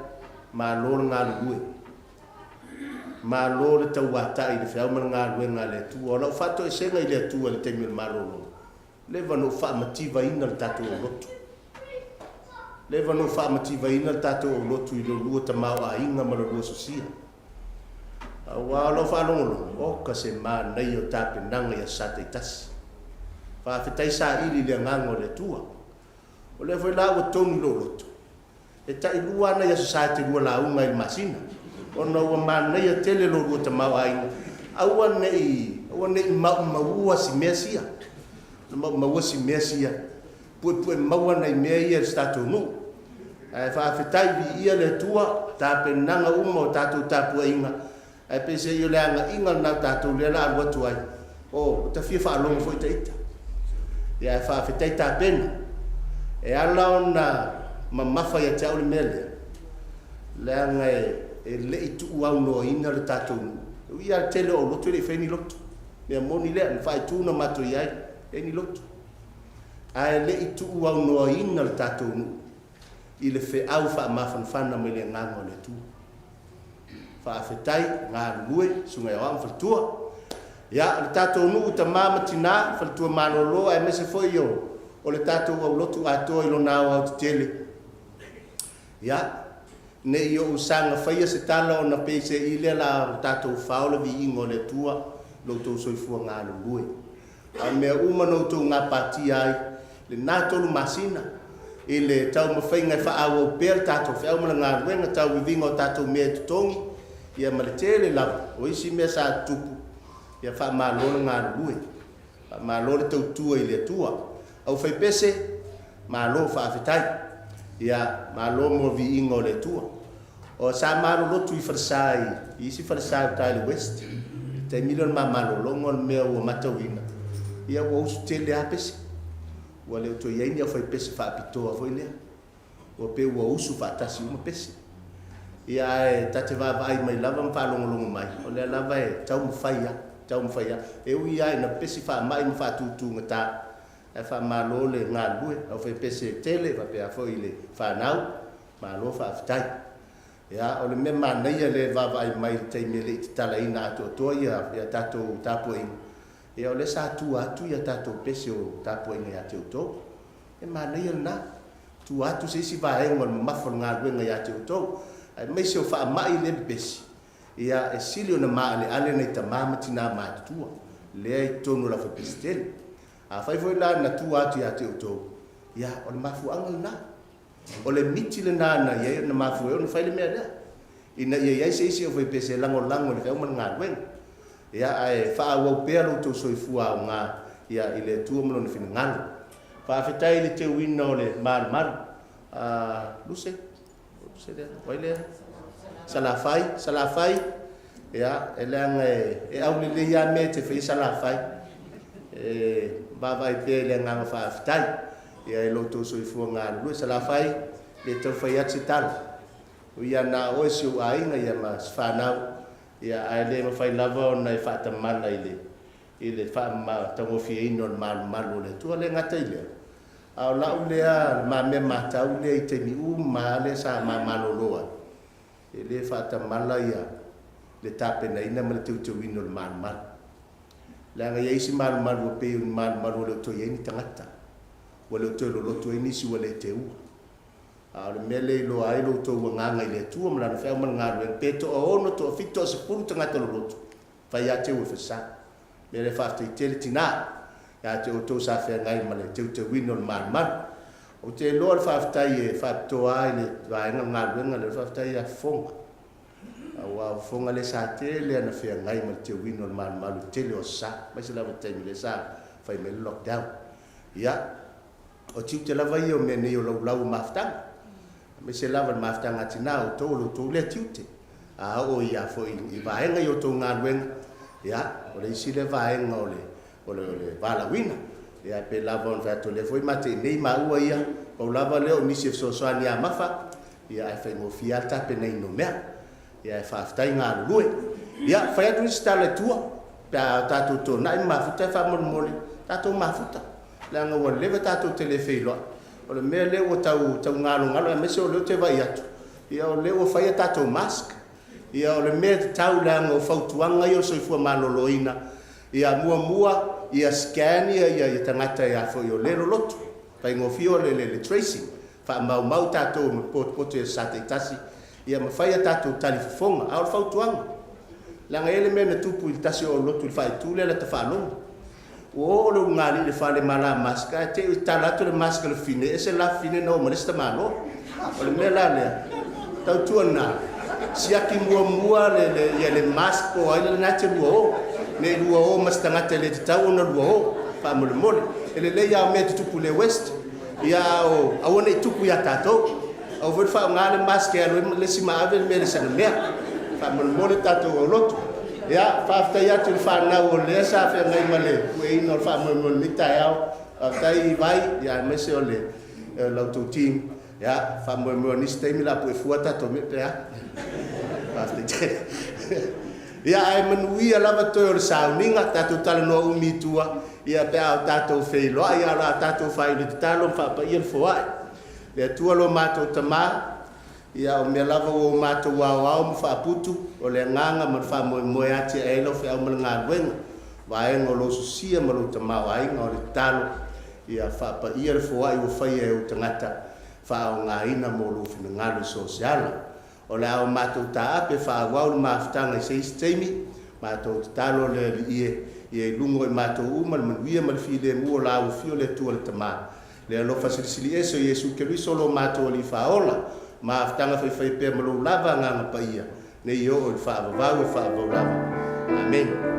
malo le galulue, malo le tauatai i le feau ma le galuega a le Atua. O lau faatoesega i le Atua i le taimi o le malologa, leva ona ou faamativaina le tatou aulotu. Leva ona ou faamativaina le tatou aulotu i lo lua tamaoaiga ma lo lua sosia. Aua o lau faalogologo, oka se manaia o tapenaga i aso Sa taitasi. Faafetai saili i le agaga o le Atua. O lea foi la ua tonu i lou loto, e tailua lava nai Aso Sa e te lua lauga ai i le masina, ona ua manaia tele lo lua tamaoaiga. Aua ne i, aua ne i maumaua si mea sia, na maumaua si mea sia, puepue maua nai mea ia i si tatou nuu. Ae faafetai, viia le Atua, tapenaga uma o tatou tapuaiga, ae peiseai o le agaiga lena o tatou lea o le a alu atu ai, oh, ua ta fia faalogo foi ta ita. Ia ae faafetai tapena. E ala ona mamafa ia te au le mea lea, leaga e le i tuuaunoaina le tatou nuu. E ui lava i le tele o aulotu e le i faia ni lotu. Mea moni lea, na faaitu na matou i ai, leai ni lotu. Ae le i tuuaunoaina le tatou nuu i le feau faamafanafana mai le Agaga o le Atua. Faafetai, galulue, Susuga ia Aoao ma Faletua. Ia, o le tatou nuu, tama ma tina, faletua malolo aemaise foi o, o le tatou aulotu atoa i lona aoaotetele. Ia, ne i ou saga faia se tala ona peiseai lea la o tatou fao le viiga o le Atua i lo outou soifua galulue. A o mea uma na outou gapatia ai lena 3 masina i le taumafaiga e faaauau pea le tatou feau ma le galuega tauviviga o tatou mea e totogi, ia ma le tele lava o isi mea sa tutupu, ia faamalo le galulue, faamalo le tautua i le Atua. Aufaipese, malo faafetai, ia malo mo le viiga o le Atua. O sa malolotu i falesa i isi falesa i uta i le west, i le taimi lea o le ma malologa o le mea ua matauina, ia ua usu tele lava pese. Ua le o toe i ai ni aufaipese faapitoa foi lea. Ua pei ua usu faatasi uma pese. Ia ae ta te vaavaai mai lava ma faalogologo mai, o lea lava e taumafai lava, taumafai lava. E ui lava ina pepesi faamai ma faatutugata, ae faamalo le galulue, aufaipese tele faapea foi i le fanau. Malo faafetai. Ia, o le mea manaia lea e vaavaai mai i le taimi e le i tatalaina atoatoa ia ia tatou tapuaiga, ia o lea sa tua atu ia tatou pese o tapuaiga ia te outou. E manaia lena, tua atu se isi vaega o le mamafa o le galuega ia te outou, aemaise o faamai le pepesi, ia e sili ona maaleale nai tama ma tina matutua lea i totonu o le aufaipese tele. Afai foi la na tua atu ia te outou, ia o le mafuaaga lena. O le miti lena na i ai na mafua ai ona fai le mea lea, ina ia i ai se isi aufaipese e lagolago i le feau ma le galuega. Ia, ae faaauau pea lo outou soifua aoga ia, i le Atua ma Lona finagalo. Faafetai i le teuina o le malumalu. Luse, Luse lea, o ai lea? Salafai, Salafai, ia, e leaga e aulelei lava mea e te faia Salafai. E vaavaai pea i le agaga faafetai ia i lo outou soifua galulue. Salafai, e le tau fai atu se tala, e ui lava na o oe si ou aiga ia ma si fanau, ia ae le mafai lava ona e faatamala i le faamatagofieina o le malumalu o le Atua. E le gata i lea, a o lau lea mamea matau lea i taimi uma lava lea sa ma malolo ai, e le faatamala ia le tapenaina ma le teuteuina o le malumalu. Leaga e i ai isi malumalu ua pei o ni malumalu ua le o toe i ai ni tagata, ua le o toe loloto ai nisi ua le teua. A o le mea lea e iloa ai lo outou agaga i le Atua ma Lana feau ma le galuega, pe toa-6, toa-7, toa-10 tagata loloto, fai lava teu e fasa. O le mea lea faafetai tele tina ia te outou sa feagai ma le teuteuina o le malumalu. Ou te iloa o le faafetai e faapitoa lava i le vaega o le galuega lea, o le faafetai ia Fofoga. Aua o Fofoga lea sa tele lava ina feagai ma le teuina o le malumalu i le tele o aso Sa, aemaise lava i le taimi lea sa fai mai ai le lockdown. Ia, o tiute lava ia o mea nei o laulau o mafutaga, aemaise lava le mafutaga a tina, o outou o lo outou lea tiute. A oo ia foi i vaega i outou galuega, ia, o le isi lea vaega o le o le, o le valaauina. Ia, pei lava ona fai atu, o lea foi ma te i inei maua ia, pau lava lea o nisi e fesoasoani ia Mafa, ia ae faigofie lava le tapenaina o mea. Ia ae faafetai galulue. Ia, fai atu isi tala i tua, pe a tatou toonai ma mafuta, ae faamolemole, tatou mafuta, leaga ua leva tatou te le feiloai. O le mea lea ua tau taugalogalo, aemaise o lea ou te vaai atu, ia o lea ua fai a tatou mask. Ia o le mea e tatau leaga o fautuaga ia o le soifua maloloina, ia muamua ia scan ia ia tagata ia foi o le loloto, faigofie o le le tracing, faamaumau tatou ma potopoto i aso Sa taitasi, ia ma fai a tatou talifofoga. A o le fautuaga, leaga e i ai le mea na tupu i le tasi o lotu i le faaitu lea lata faalogo. Ua oo le ulugalii i le fale ma la mask, ae te i ua tatala atu le mask a le fafine, ese le la fafine na o ma le isi tamaloa. O le mea la lea, tautuana, siaki muamua le, le, ia le mask po o ai lena e te lua o. Ne i lua o ma se tagata e le tatau ona lua o, faamolemole. E lelei lava o mea e tutupu i le West, ia a o aua ne i tupu ia tatou. Aua foi le faaaoga le mask e alu ai le isi ma ave le mea i le sana mea. Faamolemole tatou aulotu. Ia, faafetai atu i le fanau o lea sa feagai ma le pueina o le faamoemoe i lenei taeao. Faafetai Vai, ia aemaise o le la outou team. Ia, faamoemoe o nisi taimi o le a pue fua tatou mea pe a. Faafetai tele. Ia, ae manuia lava toe o le sauniga, tatou talanoa umi i tua, ia pe a o tatou feiloai, a o le a tatou faaiu i le tatalo ma faapaia le foai. Le Atua lo matou Tama, ia o mea lava ua o matou aoao ma faaputu, o le agaga ma le faamoemoe e atiae ai lau feau ma le galuega, vaega o lou sosia ma lou tamaoaiga, o le tatalo, ia faapaia le foai ua faia e ou tagata, faaaogaina mo lou finagalo i so o se ala. O le a o matou taape faaauau le mafutaga i se isi taimi, matou tatalo le Alii e, ia i luga o i matou uma le manuia ma le filemu o la ua afio le Atua le Tama, Le alofa silisili ese o Iesu Keriso lo matou Alii Faaola, mafutaga faifai pea ma lou lava Agaga Paia, nei oo i le faavavau e faavavau lava. Amene.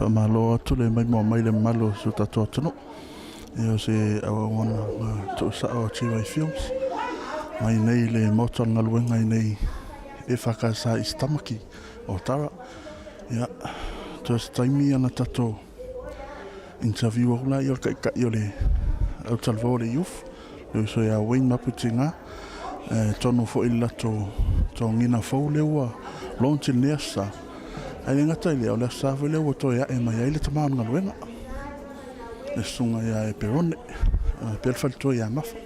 Faamalo atu le maimoa mai le mamalu o si o tatou atunuu. Ia o se auauana tuusao a GY Films mai nei le maota o le galuega i nei EFKS i Tamaki o Tara. Ia, toe se taimi ana tatou interview au la ia o le taitai o le autalavou o le youth, le uso ia Wayne Maputinga, e tonu foi le latou togina fou lea ua launch i lenei aso Sa. Ae le gata i lea, o le aso Sa foi lea ua toe ae mai ai le tama o le galuega, le susuga ia Eperone, pea le faletua ia Mafa.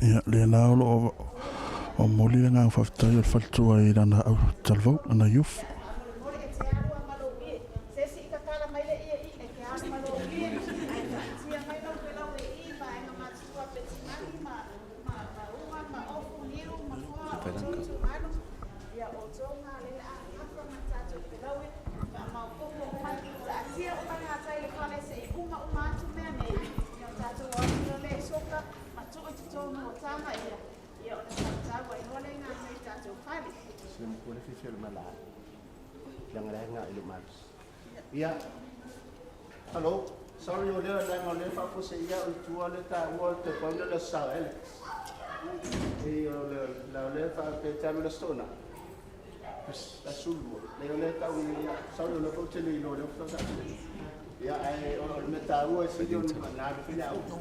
Ia, lea la o lo o momoli le agaga faafetai o le faletua i lana au talavou, lana youth. Ia, hello. Sorry o lea leaga o lea faafuasei au i tua le taua o le toe pau lea o le Aso Sa Alex. E o le la o lea faapea te alu i le Aso Toonai. La Sulua. Le o lea tau nei ia. Sorry o lea foi ou te le iloa o lea faatoa sa Ia ae o le mea taua e sili ona na alu foi le auga.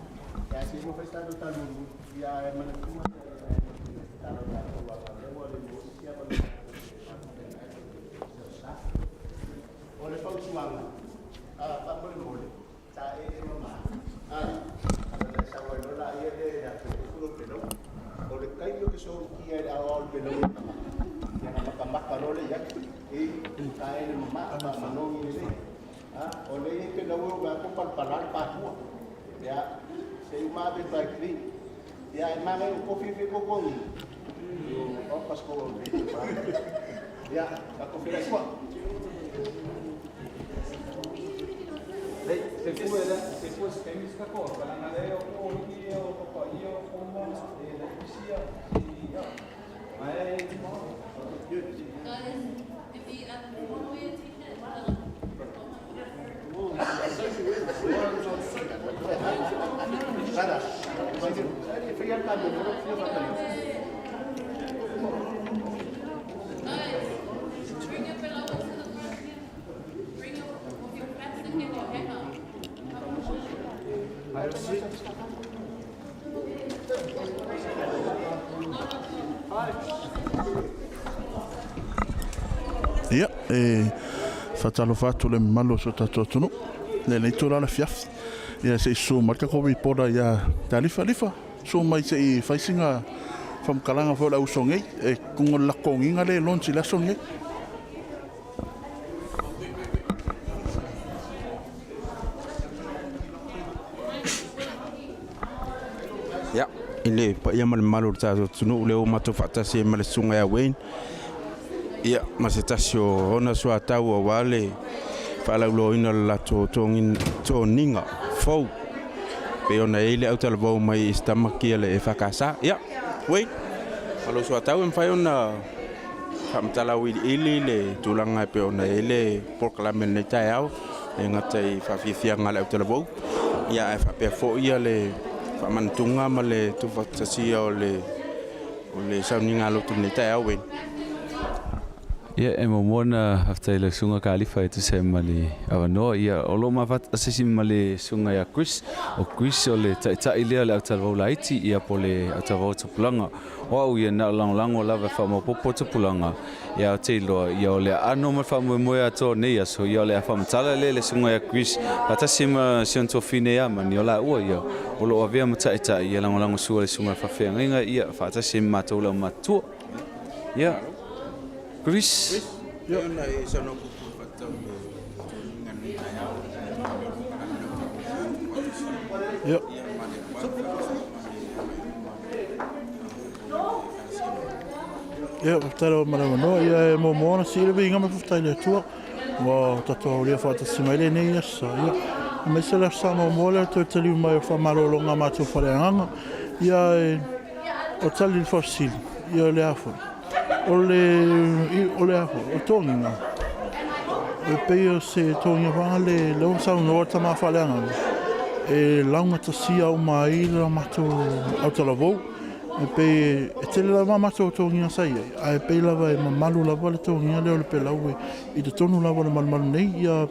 Ia ae se i fai sa tatou talomua. Ia ae manatua tatalo tatou aua o lea ua le maua se isi avanoa O le fautuaga, faamolemole, taee mama, ona e sau ai loa laia lea ia te upu lou pelau. O le taimi ou te solukia i le aoao o le pelau o le tagata, ia ona matamata loa lea i ai, e taele mama, faamanogi lelei. O lea e i ai pelau e oo atu palapala le patua. Ia, se i uma ave dry clean. Ia, e manaia o kofi e fia totogi. O pasko o Ia, tatou feiloai fua. Ia, e faatalofa atu le mamalu o si o tatou atunuu i lenei itula o le afiafi. Ia, se i susu mai le tatou reporter ia Talifa. Lifa, susu mai se i fai sina faamatalaga foi o le auso nei, e tuga o le latou toniga lea e launch i le aso lenei. Ia, i le paia ma le mamalu o le tatou atunuu, lea ua matou faatasi ai ma le susuga ia Wayne, ia, ma se tasi o ona suatau aua le faalauiloaina o le latou toniga fou, pei ona i ai le autalavou mai i Sitamaki a le EFKS. Ia, Wayne, ma lou suatau e mafai ona faamatala auiliili le tulaga e pei ona i ai le polokalame i lenei taeao, e le gata i faafiafiaga a le autalavou, ia ae faapea foi le faamanatuga ma le tuufaatasia o le o le sauniga lotu i lenei taeao. Wayne. Ia, e muamua ona faafetai i lau susuga Kalifa e tusa ai ma le avanoa. Ia, o lo o mafatasi ma le susuga ia Chris. O Chris o le taitai lea o le autalavou laiti, ia po o le autalavou o tupulaga. O au ia, na o lagolago lava e faamaopoopo tupulaga, ia ou te iloa, ia o le aano ma le faamoemoe atoa o nei aso, ia o le a faamatala lea i le susuga ia Chris faatasi ma si ona tuafine ia Mani, o laua ia o lo o avea ma taitai, ia lagolago sua i le susuga i le faafeagaiga, ia faatasi ai ma matou le aumatutua. Ia, Chris. Ia, ona e saunoa puupuu faatatau i le toniga i lenei taeao. Ia. Ia, faafetai lava mo le avanoa. Ia, e muamua ona sii le viiga ma le faafetai i le Atua ua tatou aulia faatasi mai lenei aso. Ia, aemaise le aso Sa muamua lea o le toe taliu mai o le faamalologa a matou faleagaga. Ia, e o tali i le faafesili, ia o le a foi? O le, o le a foi? O togiga, e pei o se togiga foi lea lea ua saunoa le tama faaleagaga, e laugatasia uma ai le matou autalavou. E pei e tele lava a matou togiga sa i ai, ae pei lava e mamalu lava le togiga lea o le pelau i totonu lava o le malumalu nei. Ia,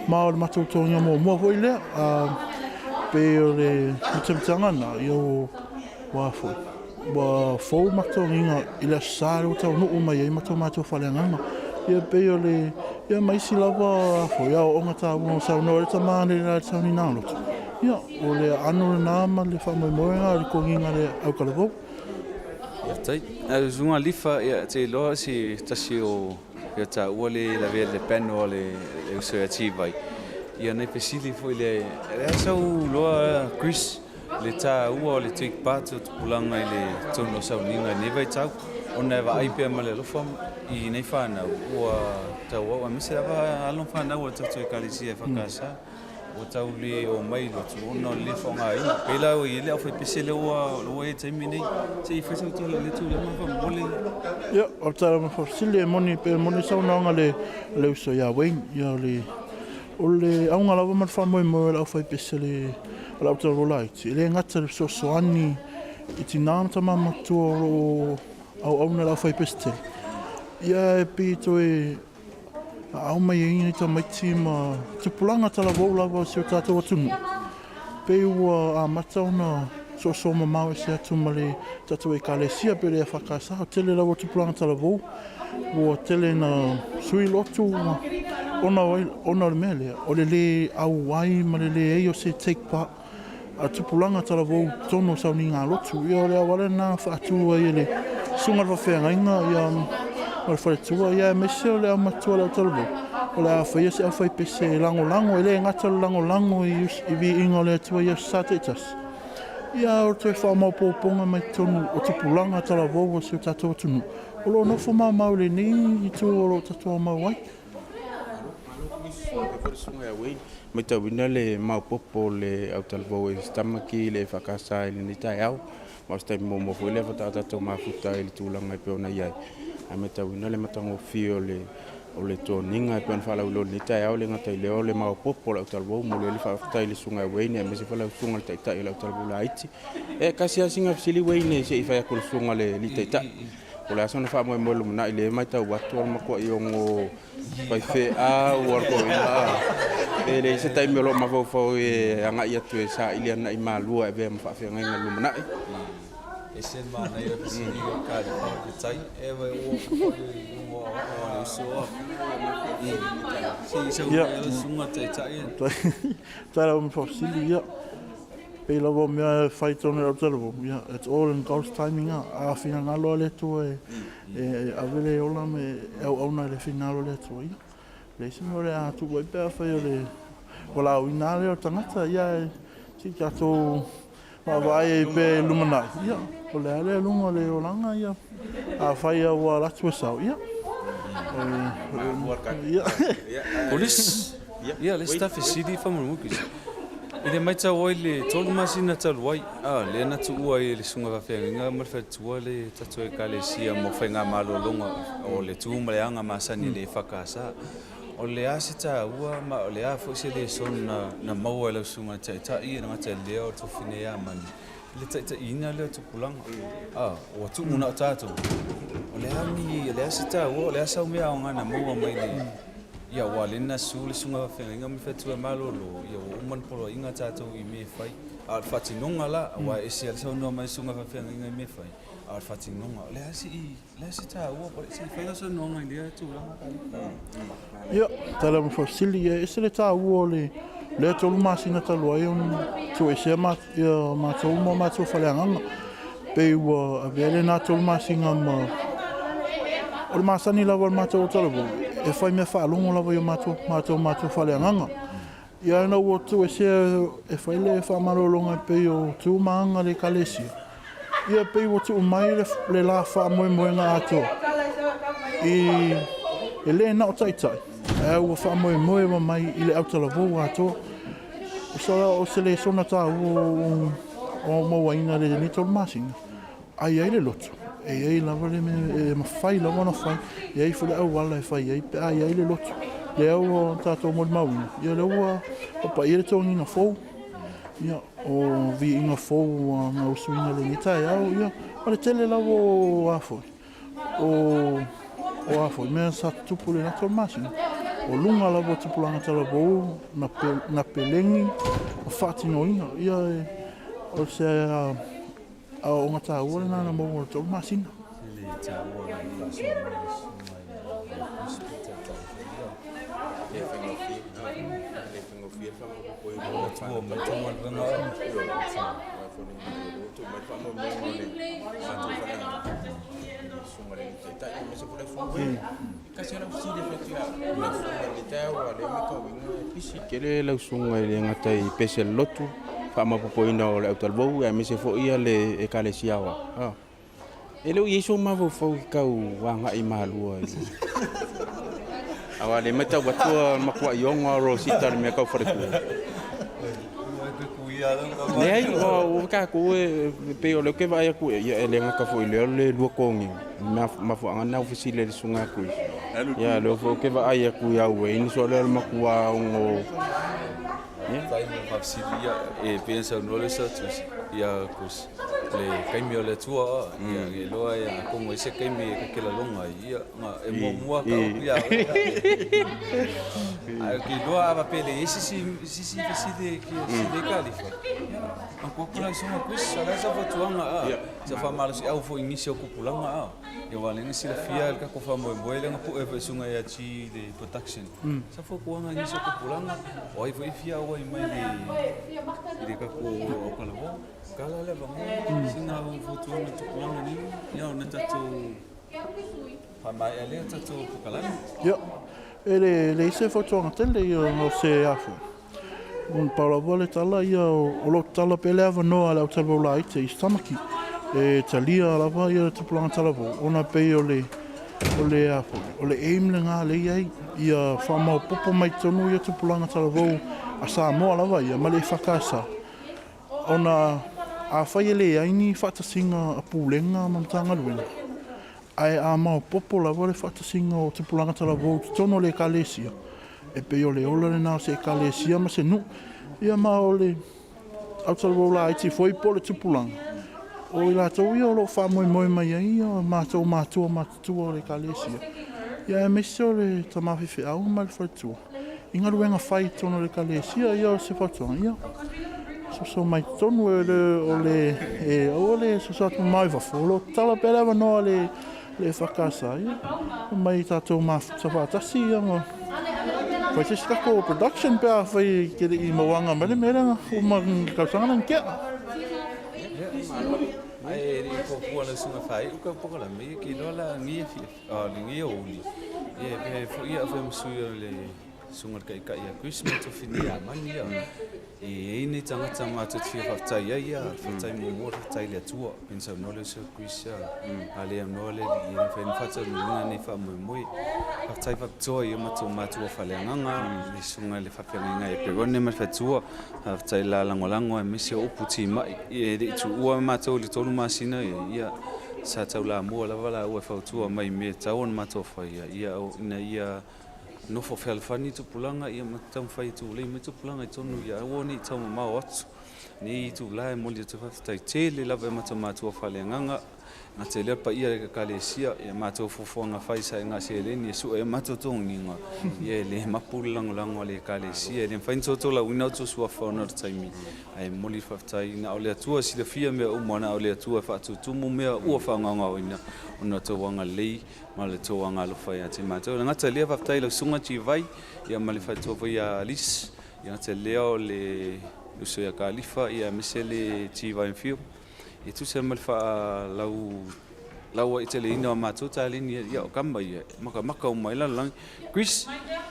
ma o le matou togiga muamua foi lea. Pei o le mitamitaga lena, ia ua foi, ua fou ma togiga i le Aso Sa lea ua taunuu mai ai matou matua faaleagaga. Ia pei o le, ia ma isi lava foi aoaoga taua ua saunoa ai le tama analeila i le sauniga loto. Ia, o le aano lena ma le faamoemoe lena o le togiga a le autalavou. Faafetai. Ae o le susuga Lifa, ia, te iloa se tasi o ia taua le lavea le panel a le uso ia Tivai. Ia nai fesili foi le, le a sau loa Chris le taua o le take part o tupulaga i le totonu o sauniga i lenei vaitau ona e vaai pea ma le alofa i nei fanau ua tauau aemaise lava alo ma fanau a le tatou Ekalesia EFKS ua tau le omai i lotu ona o le le faaaogaina. Pei la ua i ai le aufaipese lea ua i ai i le taimi nei. Se i fai sau tala i lea tulaga faamolemole. Ia, o le tala ma faafesili e moni pe moni saunoaga le le uso ia Wayne. Ia o le o le auga lava ma le faamoemoe o le aufaipese le o le autalavou laiti, e le gata i le fesoasoani i tinā ma tama matua o lo o auauna i le aufaipese tele. Ia e pei toe aao mai ai nai tamaiti ma tupulaga talavou lava o si o tatou atunuu, pei ua amata ona soosoo mamao ese atu ma le tatou Ekalesia pe le EFKS. O tele lava o tupulaga talavou ua tele ina sui lotu ona o le mea lea, o le le auai ma le leai o se take part a tupulaga talavou i totonu o sauniga lotu. Ia o le auala lena na faatu ai e le susuga i le faafeagaiga ia ma le faletua, ia aemaise o le aumatua o le autalavou, o le a faia se aufaipese e lagolago, e le gata o le lagolago i viiga o le Atua i aso Sa taitasi, ia a o le toe faamaopoopoga mai totonu o tupulaga talavou o si o tatou atunuu o lo o nofo maumau i lenei itu o lo o tatou mau ai. Matauina le maopoopo o le autalavou e Stamaki i le EFKS i lenei taeao. Ma o se taimi muamua foi lea faatoa tatou mafuta i le tulaga e pei ona i ai. Ae matauina le matagofie o le o le toniga e pei ona faalauiloa i lenei taeao, e le gata i lea o le maopoopo o le autalavou. Momoli ai le faafetai i le Susuga ia Wayne aemaise foi lau Susuga i le Taitai o le autalavou laiti. E tasi lava sina fesili Wayne se i fai atu i le Susuga i le Alii Taitai. Po o le a sona faamoemoe lumanai lea e matau atu o le matuai ono faifeau a le toeaina pe leai se taimi o lo o mafaufau e agai atu e saili ana i Malua e avea ma faafeagaiga i le lumanai. Ese le manaia o le fesili o Kalifa o le tai e vai ua foi i luga o aoao a le uso a. Se i sau mai le susuga taitai. Tala o faafesili ia. Pei lava o mea e fai tonu i lau talavou, ia, it's all in God's timing a. A finagalo a le Atua e e ave le ola ma e auauna i le finagalo o le Atua, ia, leai se mea o le a tuu ai pe afai o le valaauina lava lea o le tagata, ia, e se i tatou vaavaai ai pea i le lumanai, ia, o le a lea luga o le olaga, ia, afai lava ua alu atu e sao, ia, ia. O le isi, ia, le isi ta fesili faamolemole. I le matau ai le 3 masina talu ai, a, lea na tuua ai e le Susuga Faafeagaiga ma le Faletua le tatou Ekalesia mo faigamalologa o le tu ma le aga masani a le EFKS. O le a se taua ma o le a foi se lesson na, na maua e lau Susuga i le Taitai e le gata i lea o le tofi nei a Mani i le taitaiina lea o tupulaga. A, ua tuu na o tatou. O le a ni, o le a se taua, o le a sau mea aoga na maua mai le Ia aua lea na susu le susuga faafeagaiga ma fai atu e malolo, ia ua uma ona poloaiga tatou i mea e fai. A o le faatinoga la, aua e ese lava le saunoa mai o le susuga faafeagaiga i mea e fai, a o le faatinoga, o le a se i, o le a se taua, se i fai lau saunoaga i lea tulaga. Ia, tala ma faafesili, ia e ese le taua o le lea 3 masina talu ai ona tuuesea ia matou ma matou faleagaga. Pei ua avea lena 3 masina ma o le masani lava o le matou talavou e fai mea faalogo lava i o matou matou matou faleagaga. Ia ina ua tuuesea e fai le faamalologa e pei o tu ma aga a le Ekalesia, ia e pei ua tuu mai le la faamoemoega atoa i e le na o taitai, ae ua faamoemoe mai i le autalavou atoa. O se lesona taua ua ou mauaina i lenei 3 masina, a i ai le loto, e i ai lava le mea e mafai lava ona fai, e i ai foi le auala e fai ai pe a i ai le loto. Lea ua tatou molimauina, ia lea ua papaia le toniga fou, ia, o viiga fou ua gausuina i lenei taeao, ia, ma le tele lava o a foi, o a foi mea sa tutupu i lena 3 masina. O luga lava o tupulaga talavou na pelegi ma faatinoina, ia, o se aoaoga taua lena na maua i le 3 masina. Tele lau susuga e le gata i pese le lotu, faamaopoopoina o le autalavou aemaise foi ia le Ekalesia Aoao. E le o i ai sou mafaufau i tau agai malua i aua le matau atu a matuai ono a Rosita le mea tau faletua. Leai, o tatou e pei o lea ou te vaai atu ia e le gata foi i lea o le lua togiga. Mafuaaga lena ua fesili ai le susuga ia Chris. Ia lea foi ou te vaai atu ia Wayne so lea o le matua ono Faafetai mo le faafesili ia e pei ona saunoa le uso atu ia Chris le taimi o le Atua ia e iloa e atonu ai se taimi e takelaloga ai ia e muamua ka upu ia oe. Ae ou te iloa a faapea e leai se isi fesili e fia fesili ai Kalifa, ia, matou atu la i susuga Chris, o le a sau fautuaga a, sau faamalosiau foi i nisi o tupulaga a, ia aua o lea na silafia le tatou faamoemoe lea na pue foi e susuga ia G i le production. Sau fautuaga i nisi o tupulaga, o ai foi e fia auai mai i le tatou aokalavao. Tala le avanoa, sina au fautuaga i tupulaga nei, ia ona tatou Faamaea lea tatou pokalame. Ia, e leai se fautuaga tele ia o se a foi. Pau lava le tala ia o lo o tatala pea le avanoa a le autalavou laiti i Tamaki e talia lava ia le tupulaga talavou ona pei o le o le a foi o le aim lena lea i ai ia faamaopoopo mai totonu ia tupulaga talavou a Samoa lava ia ma le EFKS ona afai e leai ni faatasiga a Pulega ma Matagaluega Ae a maopoopo lava le faatasiga o tupulaga talavou i totonu o le Ekalesia, e pei o le ola lena o se Ekalesia ma se nuu, ia ma o le autalavou laiti foi po o le tupulaga, o i latou ia o lo o faamoemoe mai ai o matou matua matutua o le Ekalesia, ia aemaise o le tama faifeau ma le faletua i galuega fai i totonu o le Ekalesia, ia o se fautuaga, ia soso mai totonu e le o le e aua le soso atu mamao i fafo, o lo o tatala pea le avanoa a le le EFKS, ia omai tatou mafuta faatasi ia ma fai se isi tatou production pe afai e te le i mauaga mai le mea lea uma i le tausaga lea na tea. Ae e le i puapua lau susuga faaiu ka polokalame ia ke iloa la lenei lenei aoauli ia e foi ia avea ma sui o le susuga i le Taitai ia Chris ma tofi nei ia Mani ia. E i ai nei tagata matou te fia faafetai ai ia, faafetai muamua faafetai i le Atua, pei ona saunoa le uso Chris ia, a le aunoa le Alii e mafai ona faataunuuina lenei faamoemoe. Faafetai faapitoa i o matou matua faaleagaga, le susuga i le faafeagaiga ia Perone ma le faletua, faafetai i le la lagolago aemaise o upu timai e le i tuua matou i le 3 masina ia, ia sa taulamua lava laua e fautua mai i mea e tatau ona matou faia ia ina ia Nofo fealofani tupulaga ia ma taumafai e tulei mai tupulaga i totonu ia aua ne i taumamao atu nei itula e momoli atu ai faafetai tele lava i matou matua faaleagaga gata i lea paia i Ekalesia ia matou fuafuaga fai saega seleni e sue ai matou togiga ia e le mapu le lagolago a le Ekalesia e le mafai ona totolauina outou suafa ona o le taimi ae momoli le faafetai na o le Atua e silafia mea uma na o le Atua e faatutumu mea ua faagaogaoina ona o outou agalelei ma le tou agaalofa ia te matou. E le gata i lea, faafetai i lau susuga Tivai ia ma le faletua foi ia Alice, e le gata i lea o le uso ia Kalifa ia aemaise le Tivai Mfio. E tusa ma le faalau lauaiteleina o a matou taleni, ia, o kama ia, e makamaka uma ai le lalolagi. Chris,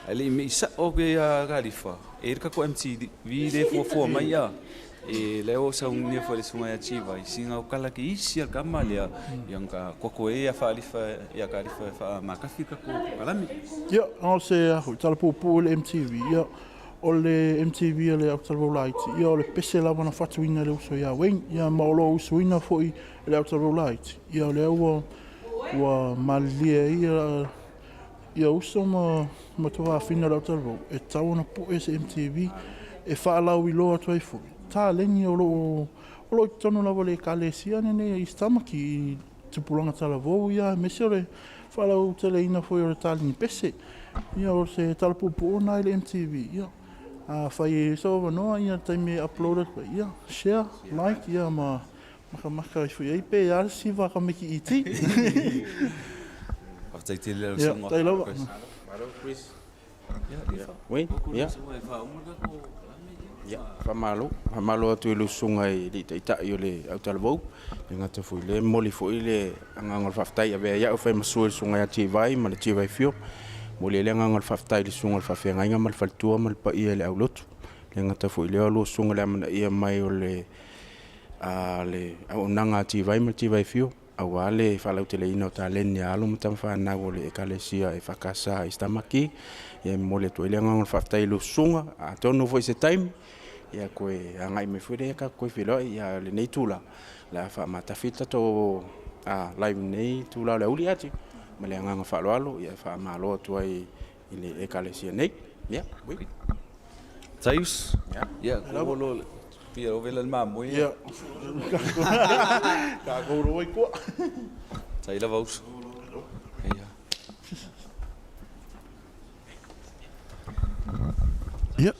ae le i mei sao ia Kalifa, e i ai le tatou MTV lea e fuafua mai a, e lea ua saunia foi e le susuga ia Chivai, sina kala ke isi a le kama lea, ia ona koko ai ia Faalifa ia Kalifa e faamatafi le tatou polokalame. Ia, o se a foi, tala puupuu i le MTV, ia, o le MTV a le autalavou laiti, ia, o le pese lava na fatuina e le uso ia Wayne, ia, ma o lo o usuina foi e le autalavou laiti, ia, o lea ua, ua malilie ai ia, ia uso ma, ma tuafafine o le autalavou, e tatau ona pue se MTV e faalauiloa atu ai foi taleni o lo o, o lo o i totonu lava o le Ekalesia lenei a East Tamaki i tupulaga talavou, ia, aemaise o le faalauteleina foi o le taleni pese. Ia, o se tala puupuu lena i le MTV. Ia, afai e i ai sou avanoa, ia, taimi e upload atu ai, ia, share, like, ia, ma makamaka ai foi i ai pe a le siva a tamaiti iti. Faafetai tele lau Ia, susuga. tai lava. Malo Chris. Ia, Lifa. Oui, ia. Susuga e faauma le tatou polokalame. Ia, faamalo. Faamalo atu i lau susuga i le Taitai o le Autalavou. E gata foi i lea, e momoli foi le agaga o le faafetai e avea ai au e fai ma sui o le susuga ia Tivai ma le Tivai Fio. E momoli ai le agaga o le faafetai i le susuga i le faafeagaiga ma le faletua ma le paia i le aulotu. E le gata foi i lea, o lua susuga i le amanaia mai o le le auaunaga a Tivai ma le Tivai Fio, aua le faalauteleina o taleni a alo ma tama fanau o le Ekalesia EFKS i Tamaki. Ia, e momoli atu ai le agaga o le faafetai i lou susuga. Atonu foi i se taimi, ia toe agai mai foi lea tatou toe feiloai. Ia, lenei itula, o le a faamatafi le tatou live i lenei itula o le aoauli ati ma le agaga faaaloalo, ia e faamalo atu ai i le Ekalesia nei. Ia, ui. Taius. Ia, ko lo pia o vela le mamoe. Ia. Tatou loa i tua. Tai lava uso. Ia. Ia.